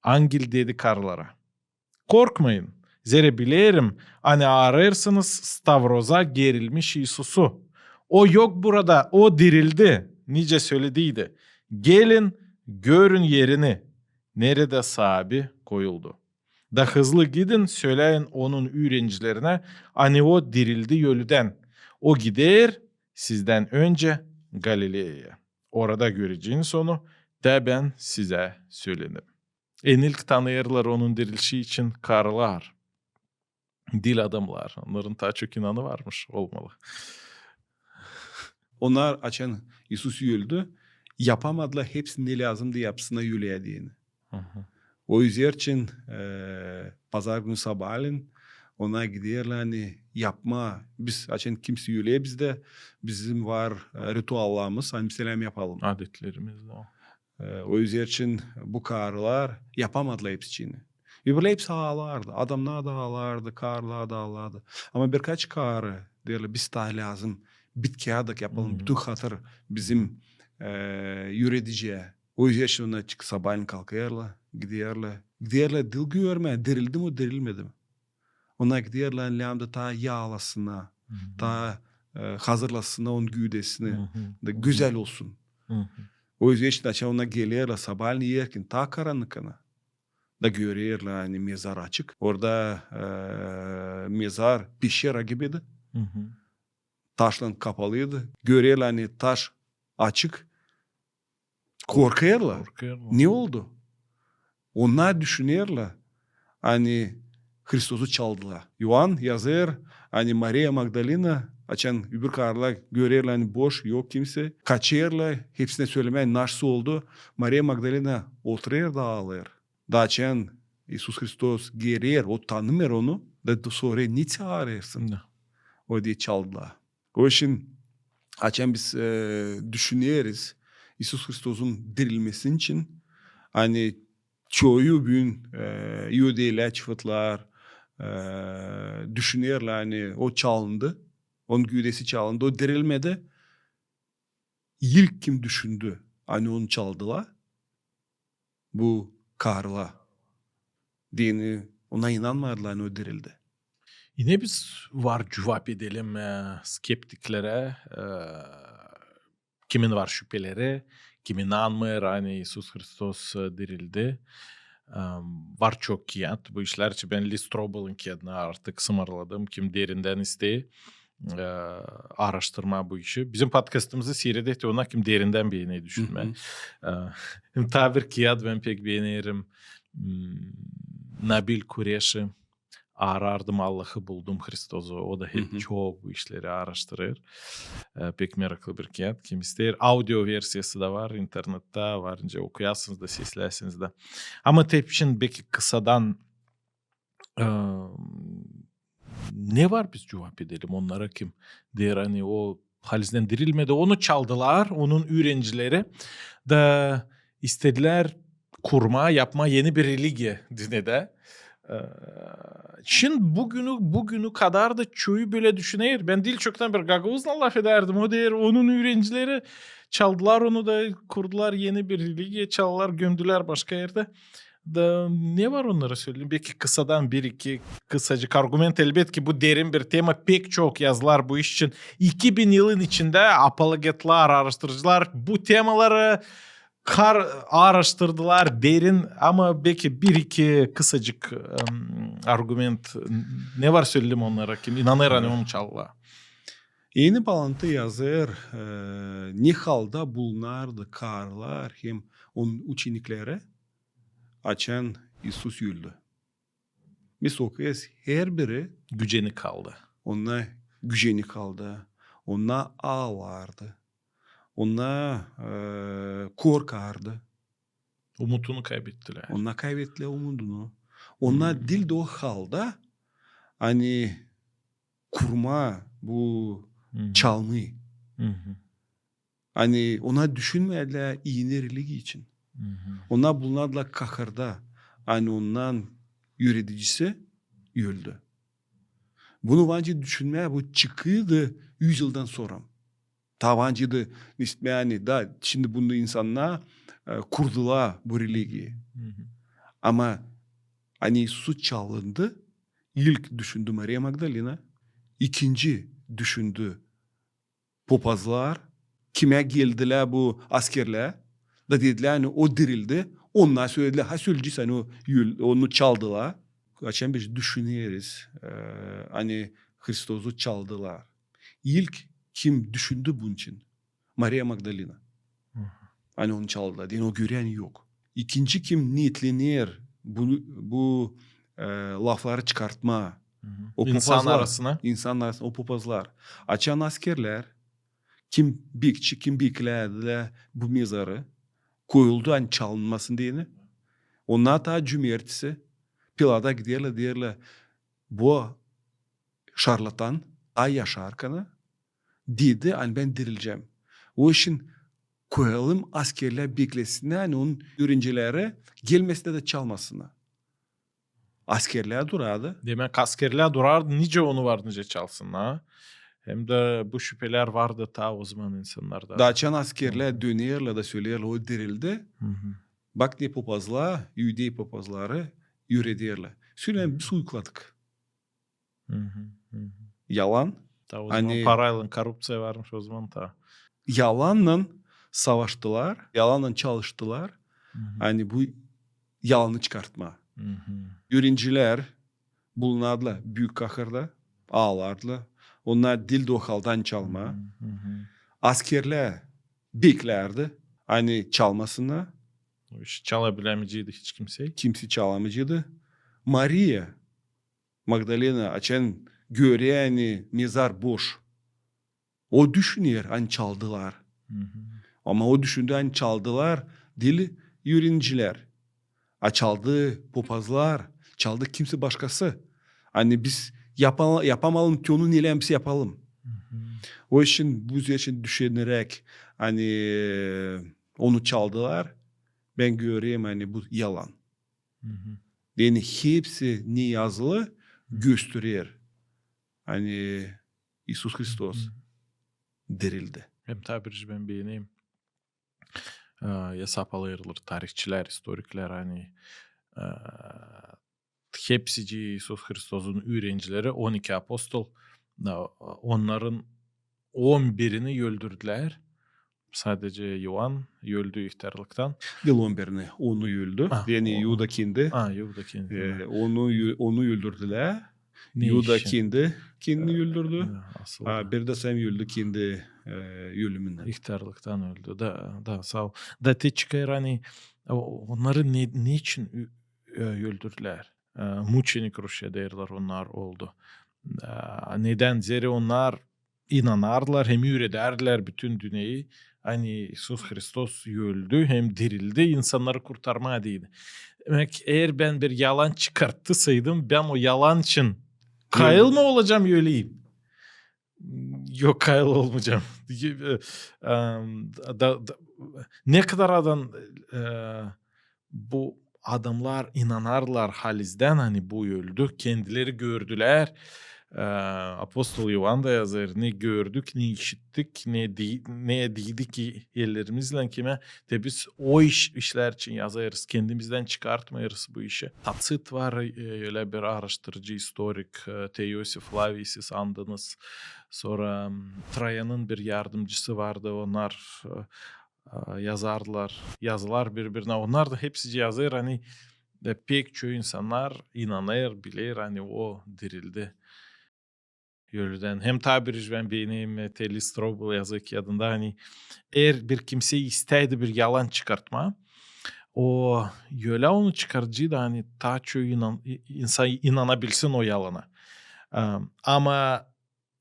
Angel dedi karılara: "Korkmayın, zerä bilerim, ani aarêrsınız stavroza gerilmiş İisusu. O yok burada, o dirildi, nicä sölediydi. Gelin, görün erini, neredä saabi koyuldu. Da hızlı gidin, söläyin onun üürenicilerinä, ani o dirildi ölüdän. O gider sizdän öncä Galileyaya. Orada göreceniz onu, da bän sizä söledim." En ilk tanıyêrlar onun dirilişi için karılar, diil adamnar. Onnarın taa çok inanı varmış olmalı. Onnar, açan İisus öldü, yapamadılar hepsini, ne lääzımdı yapsınnar ölüyä deyni. O üzerçin, e, pazar günü sabaalän onnar giderlär, ani yapmaa, biz, açan kimsey ölä bizdä, bizim var, e, rituallarımız, ani biz lääzım yapalım. Adetlerimiz dä o. E, o üzerçin bu karılar yapamadılar hepsicini. Öbürleri hepsi aalardı, adamnar da aalardı, karılar da aalardı. Ama birkaç karı deerlär: "Biz taa lääzım bitkiyädek yapalım, bütün hatır bizim, e, üürediciyä." O üzerçin onnar çık-, sabaalän kalkêrlar, giderlär. Giderlär diil görmää, dirildi mi, dirilmedi mi. Onnar giderlär, ani lääzımdı taa yaalasınnar, taa e, hazırlasınnar onun güüdesini, da gözäl olsun. O üzä için açan ona gelerlär sabaalän erken, taa karannık ana, da görerlär, ani mezar açık. Orada, e, mezar peşera gibiydi. Taşlan kapalıydı. Görerlär, ani taş açık. Korkerlär. Ne oldu? Onnar düşünerlär, ani Hristosu çaldılar. İoan yazêr, ani Mariya Magdalena, açan öbür karılar görerlär, ani boş, yok kimsey, kaçêrlar, hepsinä sölemää, nasıl oldu. Mariya Magdalena oturêr da aaleer. Da açan İisus Hristos geler, o tanımêêr onu, da sorêr, ne çaarêrsın? O deer, çaldılar. O için, açan biz, e, düşüneriz İisus Hristosun dirilmesi için, ani çoyu büün, e, iudeylär, çıvıtlar, e, düşünerlär, ani o çalındı, onun güüdesi çalındı, o dirilmedi. İlk kim düşündü, ani onu çaldılar? Bu karılar. Deyni, ona inanmêêrdılar, ani o dirildi. İnä biz var cuvap edelim, e, skeptiklerä, e, kimin var şüpeleri, kim inanmêêr, ani İisus Hristos, e, dirildi. E, var çok kiyat bu işlär için. Bän Lee Strobel'ın kiyadını artık sımarladım, kim derindän isteer, e, aaraştırmaa bu işi. Bizim podkastımızı siireder, te ona kim derindän beener düşünmää. E, hem taa bir kiyat bän pek beenerim. Hmm, Nabil Kureşi, Aarardım Allahı, buldum Hristosu. O da hep çok bu işleri aaraştırêr. E, pek meraklı bir kiyat. Kim isteer, audio versiyası da var, internettä var, nicä okuyasınız da, sesläsiniz dä. Ama te için beki kısadan, e, ne var biz cuvap edelim onnara, kim deer, ani o halizdän dirilmedi, onu çaldılar, onun üürencileri da istedilär kurmaa, yapmaa eni bir religiya dinnedä. E, şindi büünü, büünü kadar da çoyu bölä düşüner. Bän diil çoktan bir gagauzlan lafedärdim, o deer, onun üürencileri çaldılar onu da kurdular eni bir religiya, çaldılar, gömdülär başka erdä. Da ne var onnara söleyelim? Beki kısadan bir-iki kısacık argument. Elbetki, bu derin bir tema. Pek çok yazılar bu iş için. İki bin yılın içindä apologetlar, aaraştırıcılar bu temaları kar-, aaraştırdılar derin, ama beki bir-iki kısacık, em, argument. Ne var söleyelim onnara, kim inanêr, ani onu çaldılar? Eni Baalantı yazêr, e, ne halda bulunardı karılar hem onun uçenikleri, açan İisus öldü. Biz okuyêrız, herbiri gücenik halda. Onnar gücenik halda, onnar aalardı, onnar, e, korkardı. Umudunu kaybettilär. Onnar kaybettilär umudunu. Onnar diil dä o halda, ani kurmaa bu çalmayı. Ani onnar düşünmeedilär eni religii için. Onnar bulunardılar kahırda, ani onnan üüredicisi öldü. Bunu var nicä düşünmää, bu çıkıydı üz yıldan sora. Taa var nicä işitmää, ani da şindi bunu insannar, e, kurdulaa bu religii. Ama ani İisus çalındı, ilk düşündü Mariya Magdalena, ikinci düşündü popazlar, kimä geldilär bu askerlär, da dedilär, ani o dirildi. Onnar söledilär, ha, sölecez, ani o öl-, onu çaldılar. Açan biz düşüneriz, e, ani Hristosu çaldılar, ilk kim düşündü bunun için? Mariya Magdalena. Ani onu çaldılar deyni, o görär, ani yok. İkinci kim neetlener bu, bu, e, lafları çıkartmaa? O insan arasına. İnsan arasına o popazlar. Açan askerlär, kim bekçi, kim beklerdilär bu mezarı, koyuldu, ani çalınmasın deyni. Onnar taa cumertesi Pilata giderlär, deerlär, bu şarlatan taa yaşarkana dedi, ani bän dirilecäm. O için koyalım, askerlär beklesinnär, ani onun üürencileri gelmesin dä çalmasınnar. Askerlär durardı. Demäk, askerlär durardı, nicä onu var nicä çalsınnar. Hem dä bu şüpelär vardı taa o zaman insannarda. Da açan askerlär dönerlär da söleerlär, o dirildi. Bak ne popazlar, iudey popazları üürederlär. Söleyim, biz uykladık. Yalan. Da o zaman paraylan korrupţiya varmış o zaman da. Yalannan savaştılar, yalannan çalıştılar. Ani bu yalanı çıkartmaa. Üürencilär bulunardılar büük kahırda, aalardılar. Onnar diildi o haldan çalmaa. Askerlär beklärdi, ani çalmasınnar. O iş çalabilämeyceydi hiç kimsey. Kimsey çalamayceydı. Mariya Magdalena açan görer, ani mezar boş. O düşüner, ani çaldılar. Ama o düşündü, ani çaldılar diil üürencilär, a çaldı popazlar, çaldı kimsey başkası. Ani biz yapa-, yapamayalım te onu, neylän biz yapalım. O için bu üzerçin düşüneräk, ani onu çaldılar, bän görerim, ani bu yalan. Deyni hepsi ne yazılı gösterer, ani İisus Hristos dirildi. Hem taa bir iş bän beenerim. E, esap alêrlar tarihçilär, istoriklär, ani, e, hepsicii İisus Hristosun üürencileri, on iki apostol, e, onnarın on birini öldürdülär. Sadece İoan öldü ihtärlıktan. Diil on birini, onu öldü. Deyni İuda kendi. Ha, İuda kendi. E, onu, onu öldürdülär. İuda kendi kendini öldürdü. Bir dä sän öldü kendi, e, ölümünnän. İhtärlıktan öldü. Da, da, saa ol. Da te çıkêr, ani onnarı ne, neçin öldürdülär? E, muçenik Rusça deerlär, onnar oldu. E, nedän? Zerä onnar inanardılar hem üüredärdilär bütün dünneyi, ani İisus Hristos öldü hem dirildi insannarı kurtarmaa deyni. Demäk, eer bän bir yalan çıkarttıysaydım, bän o yalan için kayıl mı olacam öleyim? Yok, kayıl olmayacam. Ne kadar adam, e, bu adamnar inanardılar halizdän, ani bu öldü. Kendileri gördülär. E, apostol İoan da yazêr: ne gördük, ne işittik, ne di-, ne diildi ki ellerimizlän kimä. Te biz o iş, işlär için yazêrız, kendimizdän çıkartmêêrız bu işi. Tatsit var, e, ölä bir aaraştırıcı, istorik, e, te İosif Flavii siz andınız. Sora, m, Trayanın bir yardımcısı vardı, onnar, e, e, yazardılar yazılar biri-birinä. Onnar da hepsicii yazêr, ani, e, pek çoyu insannar inanêr, biler, ani o dirildi ölüdän. Hem taa bir iş bän beenerim, e, te Lee Strobel yazêr kiyadında, ani eer bir kimsey istäydi bir yalan çıkartmaa, o ölä onu çıkaraceydı, ani taa çoyu inan-, i-, insan inanabilsin o yalana. E, ama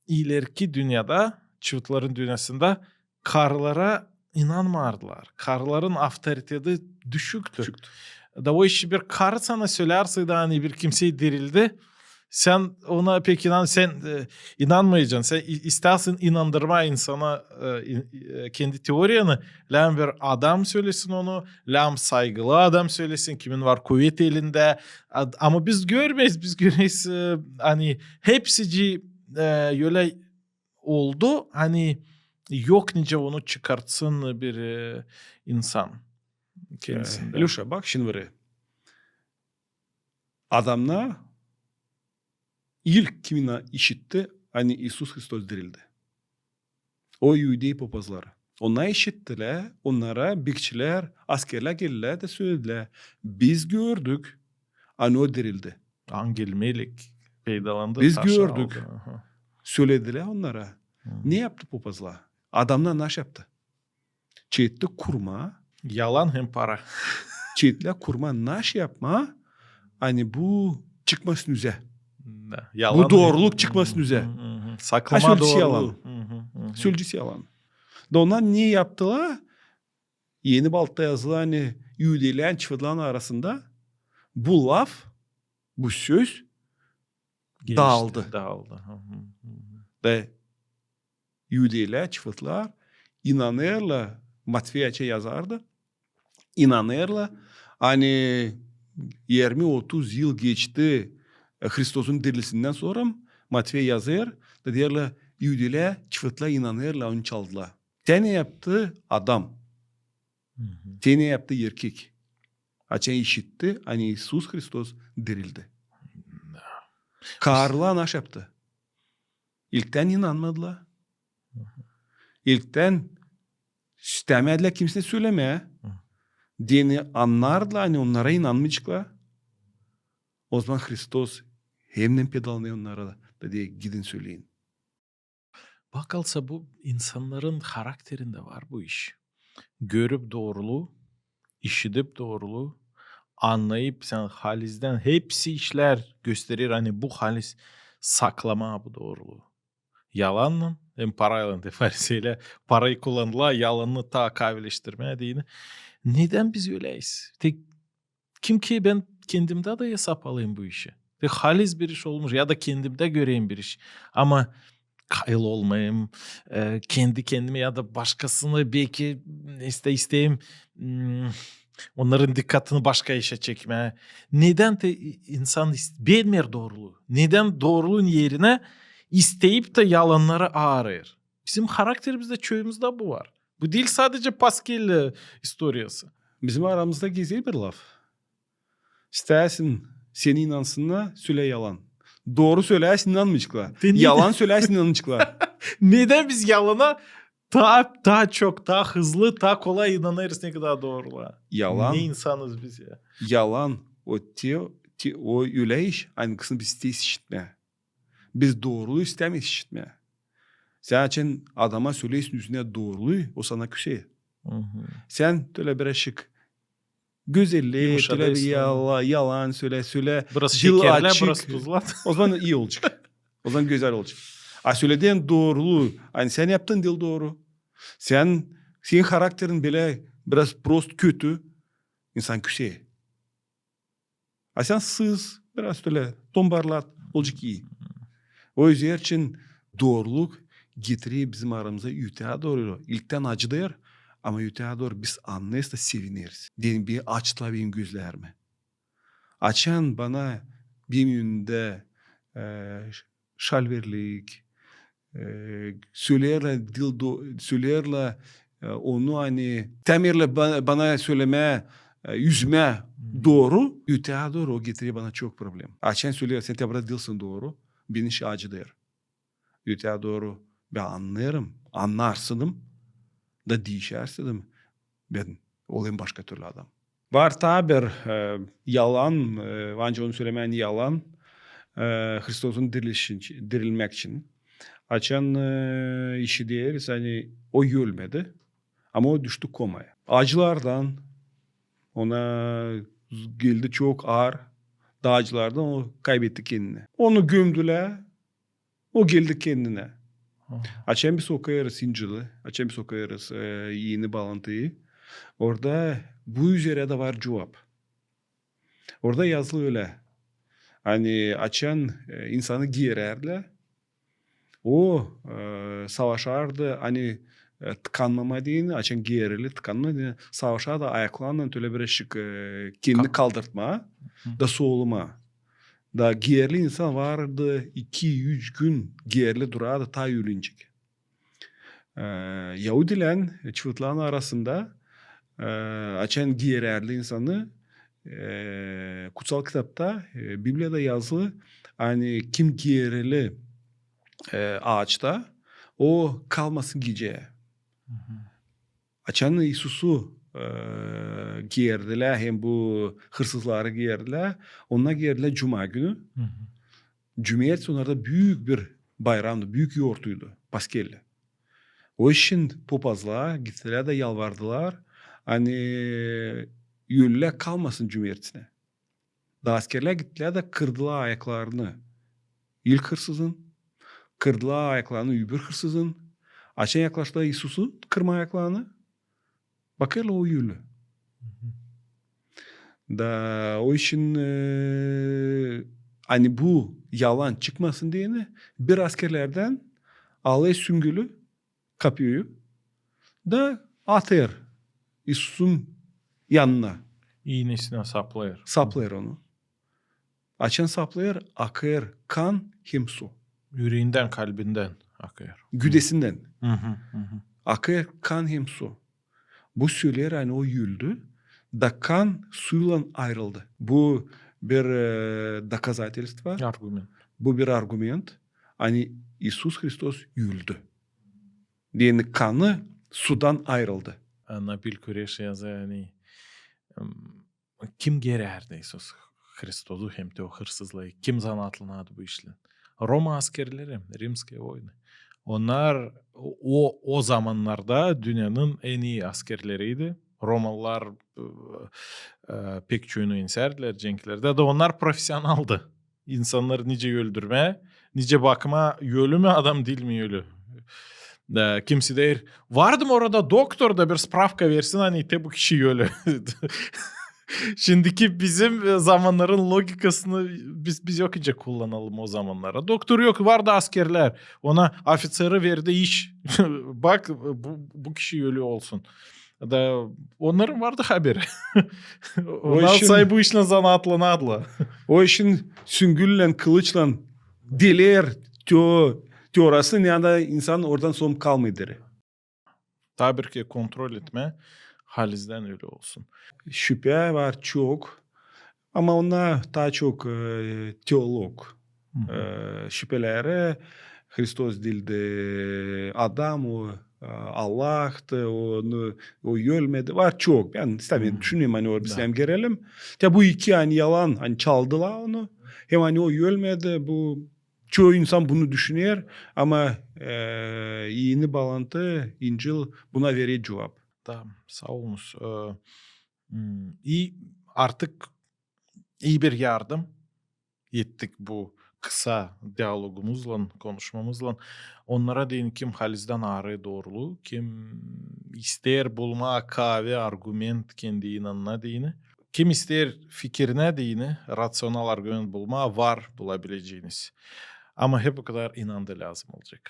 ilerki dünnedä, çıvıtların dünnedä karılara inanmardılar. Karıların avtoriteti düşüktü. Düşüktü. Da o işi bir karı sana sölärseydi, ani bir kimsey dirildi, sän ona pek inan-, sän, e, inanmayacan. Sän i-, istäsin inandırmaa insana, e, in-, e, kendi teoriyanı. Lääzım bir adam sölesin onu, lääzım saygılı adam sölesin, kimin var kuvet elindä. Ad-, ama biz görmeeriz, biz göreriz, e, ani hepsicii, e, ölä oldu, ani yok nicä onu çıkartsın bir, e, insan kendisindän. E, İlüşa, bak şindi beri. Adamnar ilk kim işitti, ani İisus Hristos dirildi? O iudey popazları. Onnar işittilär, onnara bekçilär, askerlär geldilär da söledilär: biz gördük, ani o dirildi. Angel, melek peydalandı, taşı aldı. Biz gördük. Aha. Söledilär onnara. Ne yaptı popazlar? Adamnar naş yaptı? Çetti kurmaa. Yalan hem para. Çettilär kurmaa, naş yapmaa, ani bu çıkmasın üzä. Bu dooruluk çıkmasın üzä. Saklamaa dooruluu. Sölecesi yalan. Da onnar ne yaptılar? Eni Baltakta yazılı, ani iudeylän çıvıtların arasında bu laf, bu söz daaldı. Daaldı. Da iudeylän çıvıtlar inanêrlar, Matvey açan yazardı, inanêrlar, ani irmi, otuz yıl geçti, e, Hristosun dirilişindän sora, Matvey yazêr, da deerlär, iudeylän çıvıtlar inanêrlar, onu çaldılar. Te ne yaptı adam? Te ne yaptı erkek? Açan işitti, ani İisus Hristos dirildi. Karılar naş yaptı? İlktän inanmadılar. İlktän istämädilär kimseyä sölemää. Deyni annardılar, ani onnara inanmayaceklar. O zaman Hristos hemnän pedalanêr onnara da, da deer: gidin, söleyin. Bakılsa, bu insannarın harakterindä var bu iş. Görüp dooruluu, işidip dooruluu, annayıp, sän halizdän hepsi işlär gösterer, ani bu halis saklamaa bu dooruluu. Yalannan, hem paraylan, te fariseylär parayı kullandılar, yalannı taa kaavileştirmää deyni. Nedän biz öleyiz? Te kim ki, bän kendimdä dä esap alayım bu işi. Te haliz bir iş olmuş, ya da kendimdä göreyim bir iş. Ama kayıl olmayım, e, kendi kendimä ya da başkasını belki, iste-, isteyim, m, onnarın dikkatını başka işä çekmää. Nedän te insan is-, beğenmeer dooruluu? Nedän dooruluun erinä isteyip tä yalannarı aarêêr? Bizim harakterimizdä, çoyumuzdä bu var. Bu diil sadecä Paskel, e, istoriyası. Bizim aramızda gezer bir laf. İstärsin, seni inansınnar, sölä yalan. Dooru sölärsin, inanmayaceklar. Yalan sölärsin, inanaceklar. Nedän biz yalana taa, taa çok, taa hızlı, taa kolay inanêrız, ne kadar doorulaa? Yalan. Ne insanız biz ya? Yalan, o te, te, o ölä iş, angısını biz isteeriz işitmää. Biz dooruluu istämeeriz işitmää. Sän açan adama söleersin üzünä dooruluu, o sana küser. Sän tölä birazcık gözellä, tölä bir yala-, yalan sölä, sölä, biraz şekerlä, biraz tuzlat. O zaman ii olacek. O zaman gözäl olacek. A söledin dooruluu, ani sän yaptın diil dooru. Sän, senin harakterin bölä biraz prost kötü, insan küser. A sän sız, biraz tölä tombarlat, olacek ii. O üzerä için dooruluk getirer bizim aramıza ötää dooru. İlktän acıdêr, ama ötää dooru biz annêêrız da sevineriz. Deyni, beni açtılar benim gözlerimi. Açan bana benim önümdä, e, şalverlik, e, söleerlär, diil do-, söleerlär, e, onu, ani istämeerlär ba-, bana sölemää, e, üzmää dooru, ötää dooru, o getirer bana çok problem. Açan söleer: sän te burada diilsin dooru, beni iş acıdêr. Ötää dooru bän annêêrım, annarsaydım da diişärseydim, bän olayım başka türlü adam. Var taa bir, e, yalan, e, ancak onu sölemää, ani yalan, e, Hristosun dirilişin-, dirilmäk için. Açan, e, işideriz, ani o ölmedi, ama o düştü komaya. Acılardan, ona geldi çok aar, da acılardan o kaybetti kendini. Onu gömdülär, o geldi kendinä. Açan biz okuyêrız İncili, açan biz okuyêrız, e, Eni Baalantıyı, orada bu üzerä dä var cuvap. Orada yazılı ölä, ani açan, e, insanı geerärdilär, o, e, savaşardı, ani, e, tıkanmamaa deyni, açan geerili, tıkanmaa deyni, savaşardı ayaklarınnan tölä birazcık, e, kendini kaldırtmaa da soolumaa. Da geerili insan vardı, iki, üç gün geerili durardı, taa ölüncä. E, Yahudilän, e, çıvıtların arasında, e, açan geerärdi insanı, e, Kutsal Kitapta, e, Bibliyada yazılı, ani kim geerili, e, aaçta, o kalmasın geceyä. Açan İisusu, e, geerdilär, hem bu hırsızları geerdilär, onnar geerdilär cuma günü. Cumertesi onnarda büük bir bayramdı, büük yortuydu, Paskelli. O için popazlar gittilär da yalvardılar, ani ölülär kalmasın cumertesinä. Da askerlär gittilär da kırdılar ayaklarını ilk hırsızın, kırdılar ayaklarını öbür hırsızın. Açan yaklaştılar İisusu kırmaa ayaklarını, bakêrlar, o ölü. Da o için, e, ani bu yalan çıkmasın deyni, bir askerlerdän alêr süngülü, kapyuyu, da atêr İisusun yanına. İinesinä saplêêr. Saplêêr onu. Açan saplêêr, akêr kan hem su. Üreendän, kalbindän akêr. Güdesindän. Akêr kan hem su. Bu söleer, ani o öldü, da kan suylan ayırıldı. Bu bir, e, доказательство. Argument. Bu bir argument. ani İisus Hristos öldü. Deyni kanı sudan ayırıldı. Nabil Kureş yazêr, ani, em, kim görärdi İisus Hristosu hem dä o hırsızlıı? Kim zanaatlanardı bu işlän? Roma askerleri, римские воины. Onnar o, o zamannarda dünnenin en ii askerleriydi. Romalılar, e, e, pek çoyunu eňsärdilär cenklerdä. Da onnar profesionaldı. İnsannarı nicä öldürmää, nicä bakmaa, ölü mü adam, diil mi ölü. Da kimsey deer, vardı mı orada doktor da bir spravka versin, ani te bu kişi ölü. Şindiki bizim, e, zamannarın logikasını biz, biz yok nicä kullanalım o zamannara. Doktor yok, vardı askerlär. Ona ofitseri verdi iş. Bak, bu, bu kişi ölü olsun. Da onnarın vardı haberi. Onnar bu işlän zanaatlanardılar. O işin süngüllän, kılıçlan deler teo-, teoriyasını, ne anda insan oradan sora kalmêêr. Taa bir kerä kontrol etmää, halizdän ölü olsun. Şüpä var çok. Ama onnar taa çok, e, teolog, e, şüpeleri, Hristos diildi adam, o, e, Allahtı, onu, o ölmedi. Var çok. Bän istämeerim düşüneyim, ani o bizim girelim. Ya bu iki, ani yalan, ani çaldılar onu. Hem ani o ölmedi, bu çoyu insan bunu düşüner, ama, e, eni baalantı, İncil buna verer cuvap. Da, saa olunuz. E, m, i artık ii bir yardım ettik bu kısa dialogumuzlan, konuşmamızlan. Onnara deyni, kim halizdän arêêr dooruluu, kim isteer bulmaa kaavi argument kendi inanana deyni, kim isteer fikirinä deyni raţional argument bulmaa, var bulabileceniz. Ama hep okadar inandı lääzım olacek.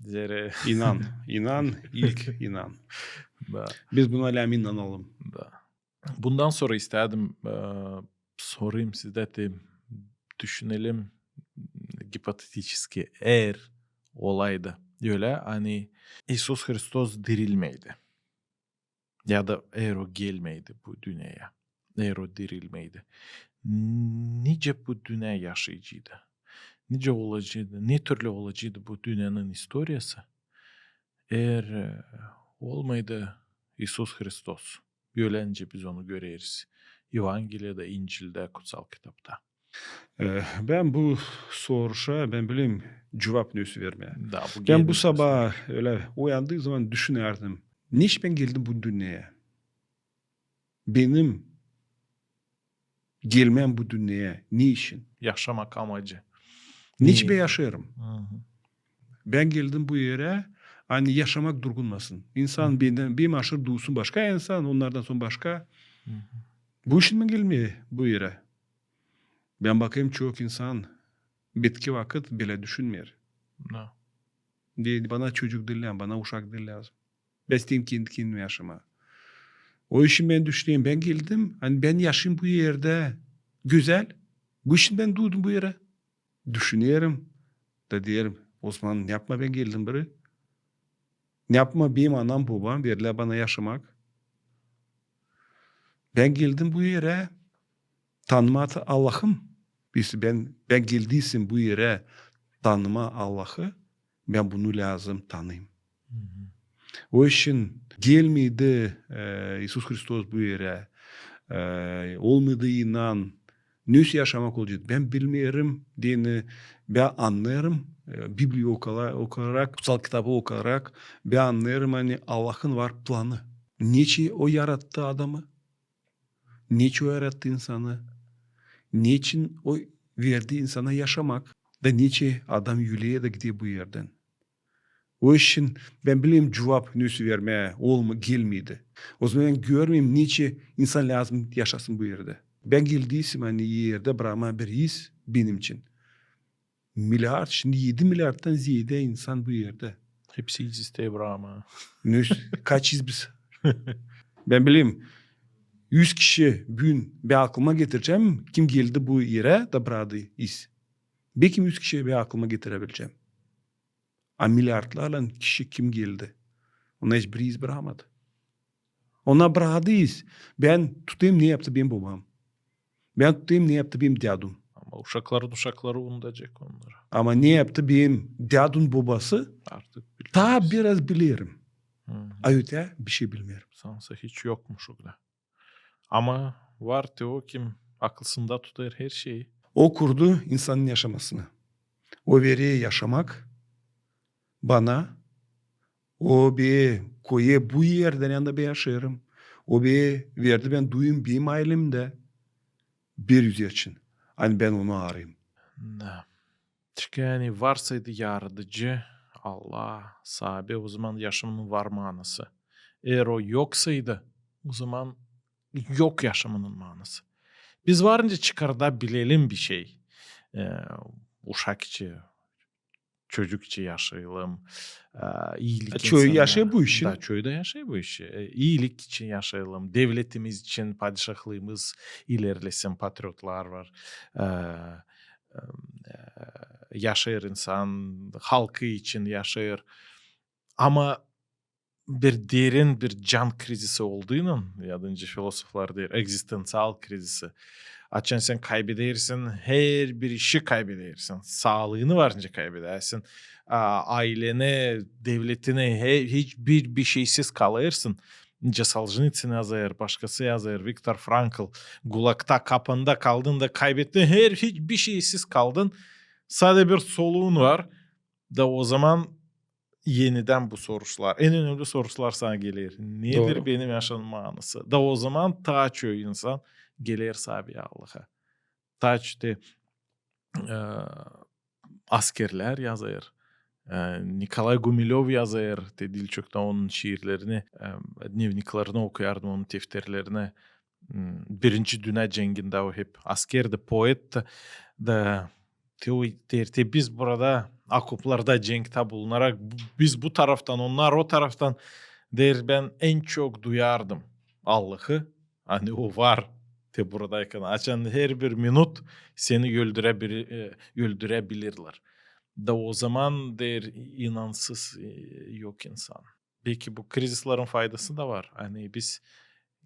Zerä inan, inan, ilk inan. Da. Biz buna lääzım inanalım. Da. Bundan sora istädim, e, sorayım sizdä, te düşünelim, gipotetически, eer olaydı ölä, ani İisus Hristos dirilmeydi. Ya da eer o gelmeydi bu dünneyä, eer o dirilmeydi. Nicä bu dünnä yaşayaceydı? Nicä olaceydı, ne türlü olaceydı bu dünnenin istoriyası? Eer, e, olmaydı İisus Hristos, ölä nicä biz onu göreriz Evangeliyada, İncildä, Kutsal Kitapta. E, bän bu soruşa, bän bilerim cuvap ne vermää. Da, bu... Bän bu sabaa ölä uyandıım zaman düşünärdim, ne için bän geldim bu dünneyä? Benim gelmäm bu dünneyä ne için? Yaşamak amacı. Ne için bän yaşêêrım? Bän geldim bu erä, ani yaşamak durgunmasın. İnsan bendän, benim aşırı duysun başka insan, onnardan sora başka. Bu için bän geldim bu erä. Bän bakêrım, çok insan bitki vakıt bölä düşünmeer. Da. Deer, bana çocuk diil lääzım, bana uşak diil lääzım. Bän isteerim kendi kendimä yaşamaa. O için bän düşünerim, bän geldim, ani bän yaşêêrım bu erdä gözäl. Bu için bän duudum bu erä. Düşünerim. Da deerim, o zaman ne yapmaa bän geldim burayı? Ne yapmaa benim anam, bobam verdilär bana yaşamak? Bän geldim bu erä tanımaa Allahım. Biz, bän, bän geldiysem bu erä tanımaa Allahı, bän bunu lääzım tanıyım. O için gelmeydi, e, İisus Hristos bu erä, e, olmaydı inan, ne için yaşamak olaceydı? Bän bilmeerim deyni, bän annêêrım, e, Bibliya okala-, okarak, Kutsal Kitabı okarak, bän annêêrım, ani Allahın var planı. Ne için o yarattı adamı? Ne için o yarattı insanı? Ne için o verdi insana yaşamak? Da ne için adam üleer da gider bu erdän? O için bän bilerim cuvap ne için vermää olma-, gelmeydi. O zaman bän görmeerim, ne için insan lääzım yaşasın bu erdä. Bän geldiysem, ani erdä brakmaa bir iz benim için. Milliard, şindi edi milliardtan zeedä insan bu erdä. Hepsi iz isteer brakmaa. Ne, kaç iz biz? Bän bilerim, üz kişi büün bän aklıma getirecäm, kim geldi bu erä da braktı iz. Bekim üz kişi bän aklıma getirebilecäm. A milliardlarlan kişi kim geldi? Onnar hiç bir iz brakmadı. Onnar braktı iz. Bän tutêrım, ne yaptı benim bobam. Bän tutêrım, ne yaptı benim dädum. Uşakların uşakları unudacek onnarı. Ama ne yaptı benim dädun bobası? Artık Taa bilmez. biraz bilerim. Hı. A ötää bir şey bilmeerim. Sansa hiç yokmuş orada. Ama var te o, kim aklısında tutêr her şeyi. O kurdu insanın yaşamasını. O verer yaşamak bana. O beni koyêr bu erdä, neredä bän yaşêêrım. O beni verdi, bän duyum benim aylemdä bir üzer için. Ani bän onu arayım. Da. Çünkü ani varsaydı Yaradıcı, Allah, saabi, o zaman yaşamanın var manası. Eer o yoksaydı, o zaman yok yaşamanın manası. Biz varınca çıkarda bilelim bir şey. E, uşak için, çocuk için yaşayalım. E, iilik E, çoyu insanına- yaşêêr bu işi. Da, çoyu da yaşêêr bu işi. E, iilik için yaşayalım. Devletimiz için, padişahlığımız ilerlesin, patriotlar var. E, e, yaşêêr insan, halkı için yaşêêr. Ama bir derin bir can krizisi olduynan, yardımcı filosoflar deer, egzistenţial krizisi. Açan sän kaybedersin, her bir işi kaybedersin. Saalıını varınca kaybedersin. A, ayleni, devletini, he-, hiçbir bir şeysiz kalêrsın. Nicä Soljenitsın yazêr, başkası yazêr, Viktor Frankl, gulagta, kapanda kaldın da kaybettin her hiç bir şeysiz kaldın. Sade bir soluun var. Da o zaman enidän bu soruşlar, en önemli soruşlar sana geler. Nedir Dooru. benim yaşamanın manası? Da o zaman taa çoyu insan geler saabi Allaha. Taa çoyu te, e, askerlär yazêr. E, Nikolay Gumilöv yazêr. Te diil çoktan onun şiirlerini, e, dnevniklerini okuyardım, onun tefterlerini. M, Birinci Dünnä cengindä o hep askerdi, poetti. Da te o deer, te biz burada okoplarda, cenktä bulunarak, bu-, biz bu taraftan, onnar o taraftan, deer, bän en çok duyardım Allahı, ani o var te buradaykan, açan her bir minut seni öldürebilir, e, öldürebilirlär. Da o zaman, deer, inansız, e, yok insan. Belki bu krizislerin faydası da var. Ani biz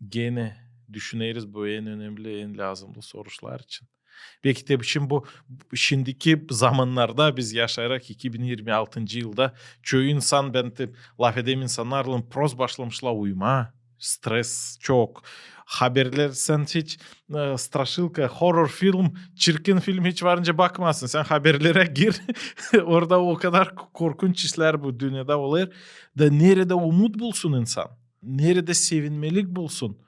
genä düşüneriz bu en önemli, en lääzımlı soruşlar için. Belki te şindi bu, şindiki zamannarda biz yaşayarak iki bin irmi altıncı yılda çoyu insan, bän te lafedäm insannarlan, prost başlamışlar uyumaa. Stres çok. Haberlär, sän hiç, e, straşılka, horror film, çirkin film hiç varınca bakmazsın. Sän haberlerä gir, orada o kadar k-, korkunç işlär bu dünnedä olêr. Da neredä umut bulsun insan? Neredä sevinmelik bulsun?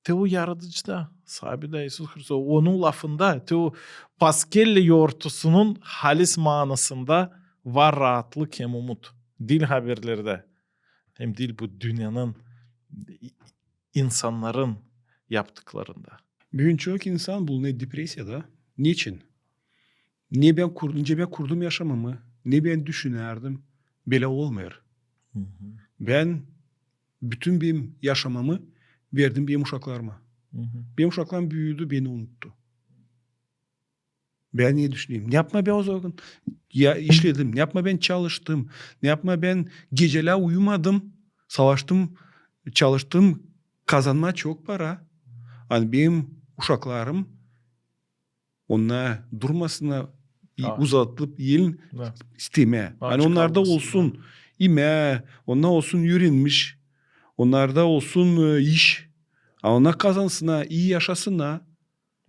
Te o Yaradıcıda, saabi da İisus Hristos, onun lafında, te o Paskellä yortusunun halis manasında var raatlık hem umut. Diil haberlerdä, hem diil bu dünnenin, insannarın yaptıklarında. Büün çok insan bulunêr depresiyada. Neçin? Ne bän kur-, nicä bän kurdum yaşamamı, ne bän düşünärdim, bölä olmêêr. Hı hı. Bän bütün benim yaşamamı verdim benim uşaklarıma. Hı hı. Benim uşaklarım büüdü, beni unuttu. Bän ne düşünerim? Ne yapmaa bän o zaman ya işledim? Ne yapmaa bän çalıştım? Ne yapmaa bän gecelär uyumadım? Savaştım, çalıştım kazanmaa çok para. Ani benim uşaklarım, onnar durmasınnar, i-, uzatıp elin istemää. Ani onnarda olsun imää, onnar olsun üürenmiş, onnarda olsun, e, iş. A onnar kazansınnar, ii yaşasınnar.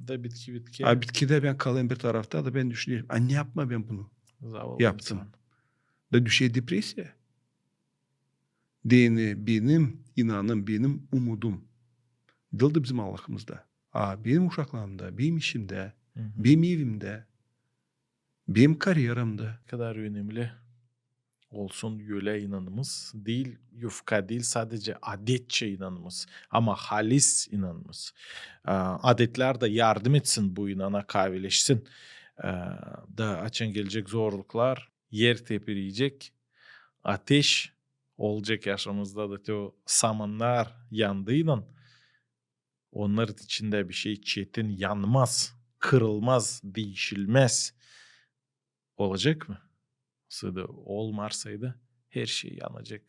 Da bitki bitki. A bitkidä bän kalêrım bir tarafta da bän düşünerim, a ne yapmaa bän bunu yaptım? Da düşer depresiya. Deyni benim inanım, benim umudum diil da bizim Allahımızda. A benim uşaklarımda, benim işimdä, benim evimdä, benim karyeramda. Ne kadar önemli olsun ölä inanımız, diil, yufka diil, sadecä adetçä inanımız, ama halis inanımız. A, adetlär dä yardım etsin bu inana kaavileşsin. A, da açan gelecek zorluklar, er tepiriyecek, ateş olacek yaşamızda da, te o samannar yandıynan, onnarın içindä bir şey çetin yanmaz, kırılmaz, diişilmäz. Olacek mı? Sade olmarsaydı, her şey yanacek.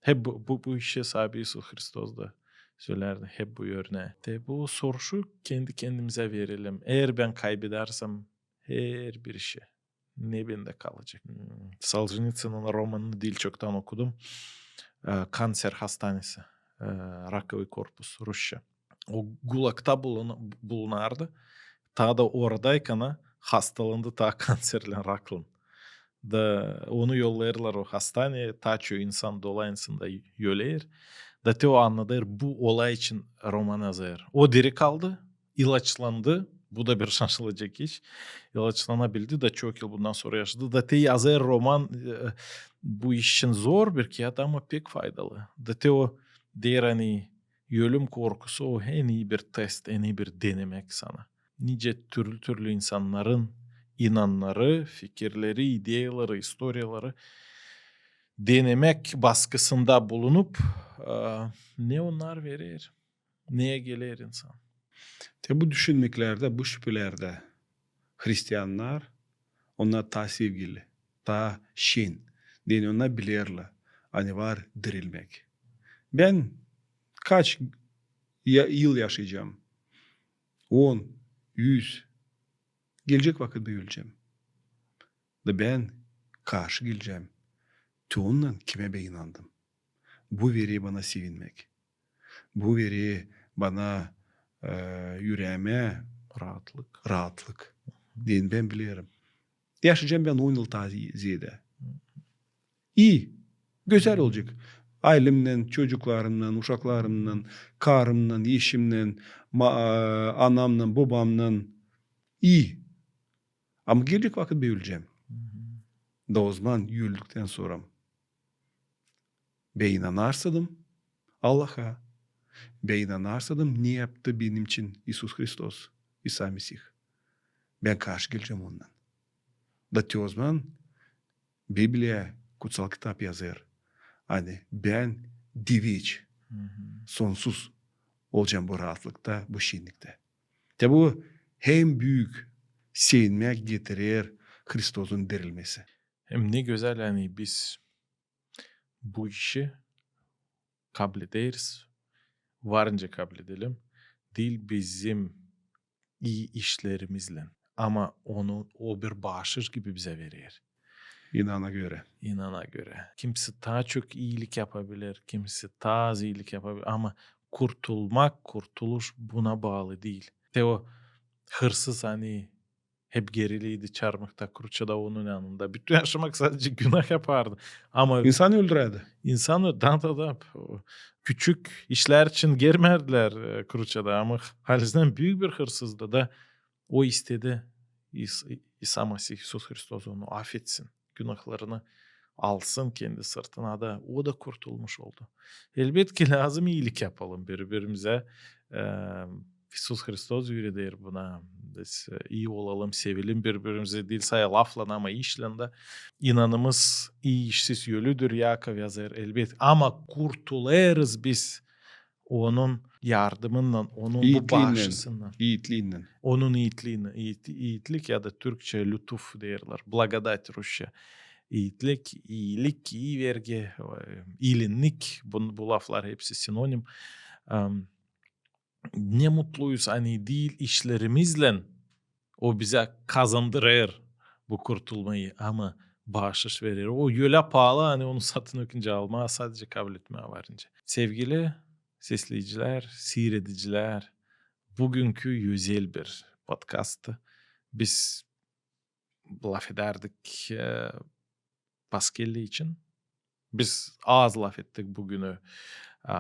Hep bu, bu, bu işä saabi İisus Hristos da Sölerdi hep bu örnää. Te bu soruşu kendi kendimizä verelim. Eer bän kaybedersem herbir işi, ne bendä kalacek? Soljenitsininin romanını diil çoktan okudum. Kanser hastanesi, rakovıy korpus, rusça. O gulagta bulunardı. Taa da oradaykan hastalandı taa kanserlän, raklan. Da onu yollêêrlar o hastaneyä, taa çok insan dolayısında öler. Da te o annadêr, bu olay için roman yazêr. O diri kaldı, ilaçlandı. Bu da bir şaşılacek iş. İlaçlanabildi da çok yıl bundan sora yaşadı. Da te yazêr roman, bu iş için zor bir kiyat, ama pek faydalı. Da te o deer, ani ölüm korkusu o en ii bir test, en ii bir denemäk sana. Nicä türlü-türlü insannarın inanları, fikirleri, ideyaları, istoriyaları denemäk baskısında bulunup, ne onnar verer, neyä geler insan. Te bu düşünmeklerdä, bu şüpelerdä hristiannar, onnar taa sevgili, taa şen, deyni onnar bilerlär, ani var dirilmäk. Bän kaç yıl yaşayacam? On, üz. Gelecek vakıt bän ölecäm. Da bän karşı gelecäm te ondan, kimä bän inandım. Bu verer bana sevinmäk. Bu verer bana, e, üreemä raatlık. Raatlık. Deyni bän bilerim. Yaşayacam bän on yıl taa zi-, ziyedä. İi. Gözäl olacek. Aylemnän, çocuklarımnan, uşaklarımnan, karımnan, eşimnän, ma-, e, anamnan, bobamnan. İi. Ama gelecek vakıt bän ölecäm. Da ozaman öldüktän sora bän inanarsadım Allaha, bän inanarsadım, ne yaptı benim için İisus Hristos, İsa Mesih. Bän karşı gelecäm ondan. Da te ozaman Bibliya, Kutsal Kitap yazêr, ani bän diveç, sonsuz olacam bu raatlıkta, bu şenniktä. Te bu hem büük sevinmäk getirer Hristosun dirilmesi. Hem ne gözäl, ani biz bu işi kablederiz, varınca kabledelim, diil bizim ii işlerimizlän, ama onu o bir baaşış gibi bizä verer. İnana görä. İnana görä. Kimisi taa çok iilik yapabilir, kimisi taa az iilik yapabilir, ama kurtulmak, kurtuluş buna baalı diil. Te o hırsız, ani hep geriliydi çarmıhta, kruçada, onun yanında. Bütün yaşamak sadecä günah yapardı. Ama insan öldürärdi. İnsan ö-, da, da, da. Küçük işlär için germärdilär, e, kruçada. Ama halizdän büük bir hırsızdı da, o istedi İs-, İsa Masih, İisus Hristos onu afetsin. Günahlarını alsın kendi sırtına da, o da kurtulmuş oldu. Elbetki, lääzım iilik yapalım biri-birimizä. E, İisus Hristos üüreder buna. Biz, e, ii olalım, sevelim biri-birimizi, diil sade laflan, ama işlän dä. İnanımız ii işsiz ölüdür, Yakov yazêr, elbet. Ama kurtulêrız biz onun yardımınnan, onun bu baaşısınnan. İitliinnän. Onun iitliinnän. İit-, iitlik ya da türkçä lütuf deerlär. Благодать rusça. İitlik, iilik, ii vergi, e, iilinnik. Bu, bu laflar hepsi sinonim. Em, ne mutluyuz, ani diil işlerimizlän o bizä kazandırêr bu kurtulmayı, ama baaşış verer. O ölä paalı, ani onu satın okuyunca almaa, sadecä kabletmää varınca. Sevgili sesleyicilär, siiredicilär, büünkü özel bir podkasttı. Biz lafedärdik, e, Paskella için. Biz az lafettik büünkü, e,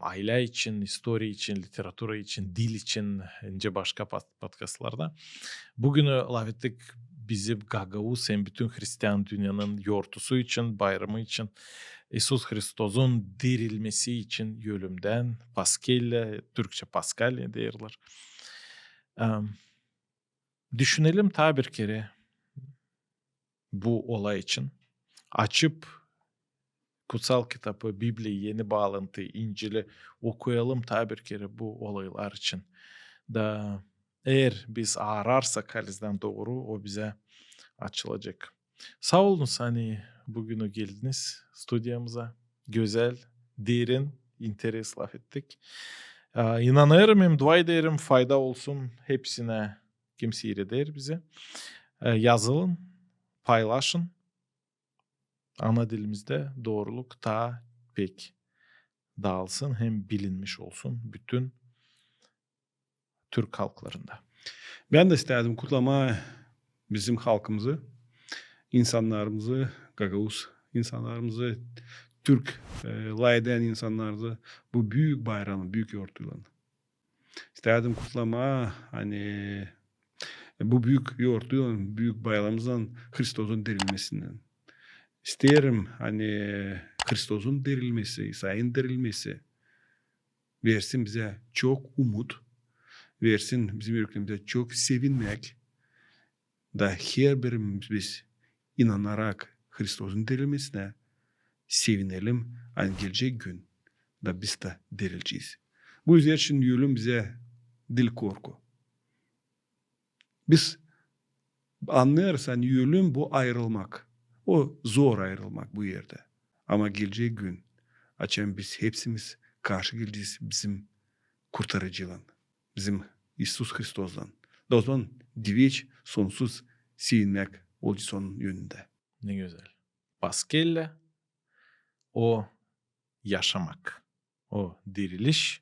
aylä için, istoriya için, literatura için, dil için, nicä başka pod-, podkastlarda. Büünkü lafettik bizim gagauz hem bütün hristian dünnenin yortusu için, bayramı için, İisus Hristosun dirilmesi için ölümdän, Paskella, türkçä Paskalya deerlär. Em, Düşünelim taa bir kerä bu olay için. Açıp Kutsal Kitabı, Bibliyayı, Eni Baalantıyı, İncili okuyalım taa bir kerä bu olaylar için. Da eer biz aararsak halizdän dooru, o bizä açılacek. Saa olunuz, ani büünkü geldiniz studiyamıza. Gözäl, derin, interes lafettik. E, inanêrım hem dua ederim, fayda olsun hepsinä, kim siireder bizi. E, yazılın, paylaşın. Ana dilimizdä dooruluk taa pek daalsın hem bilinmiş olsun bütün türk halklarında. Bän dä istädim kutlamaa bizim halkımızı, insannarımızı, gagauz insannarımızı, türk, e, lafedän insannarımızı bu büük bayramı, büük yortuylan. İstädim kutlamaa, ani bu büük yortuylan, büük bayramımızlan, Hristosun dirilmesindän. İsteerim, ani Hristosun dirilmesi, İsayın dirilmesi versin bizä çok umut, versin bizim üreklerimizä çok sevinmäk. Da herbirimiz biz inanarak Hristosun dirilmesinä sevinelim, ani gelecek gün da biz dä dirilecez. Bu üzerçin ölüm bizä diil korku. Biz annêêrız, ani ölüm bu ayırılmak. O zor ayırılmak bu erdä. Ama gelecek gün, açan biz hepsimiz karşı gelecez bizim Kurtarıcıylan, bizim İisus Hristoslan. Da ozaman diveç sonsuz sevinmäk olacez onun önündä. Ne gözäl. Paskellä o yaşamak, o diriliş,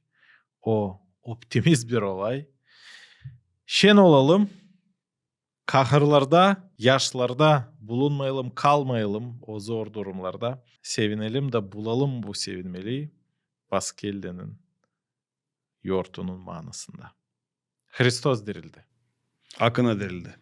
o optimist bir olay. Şen olalım, kahırlarda, yaşlarda bulunmayalım, kalmayalım o zor durumlarda. Sevinelim da bulalım bu sevinmeliyi Paskellenin yortunun maanasında. Hristos dirildi. Hakına dirildi.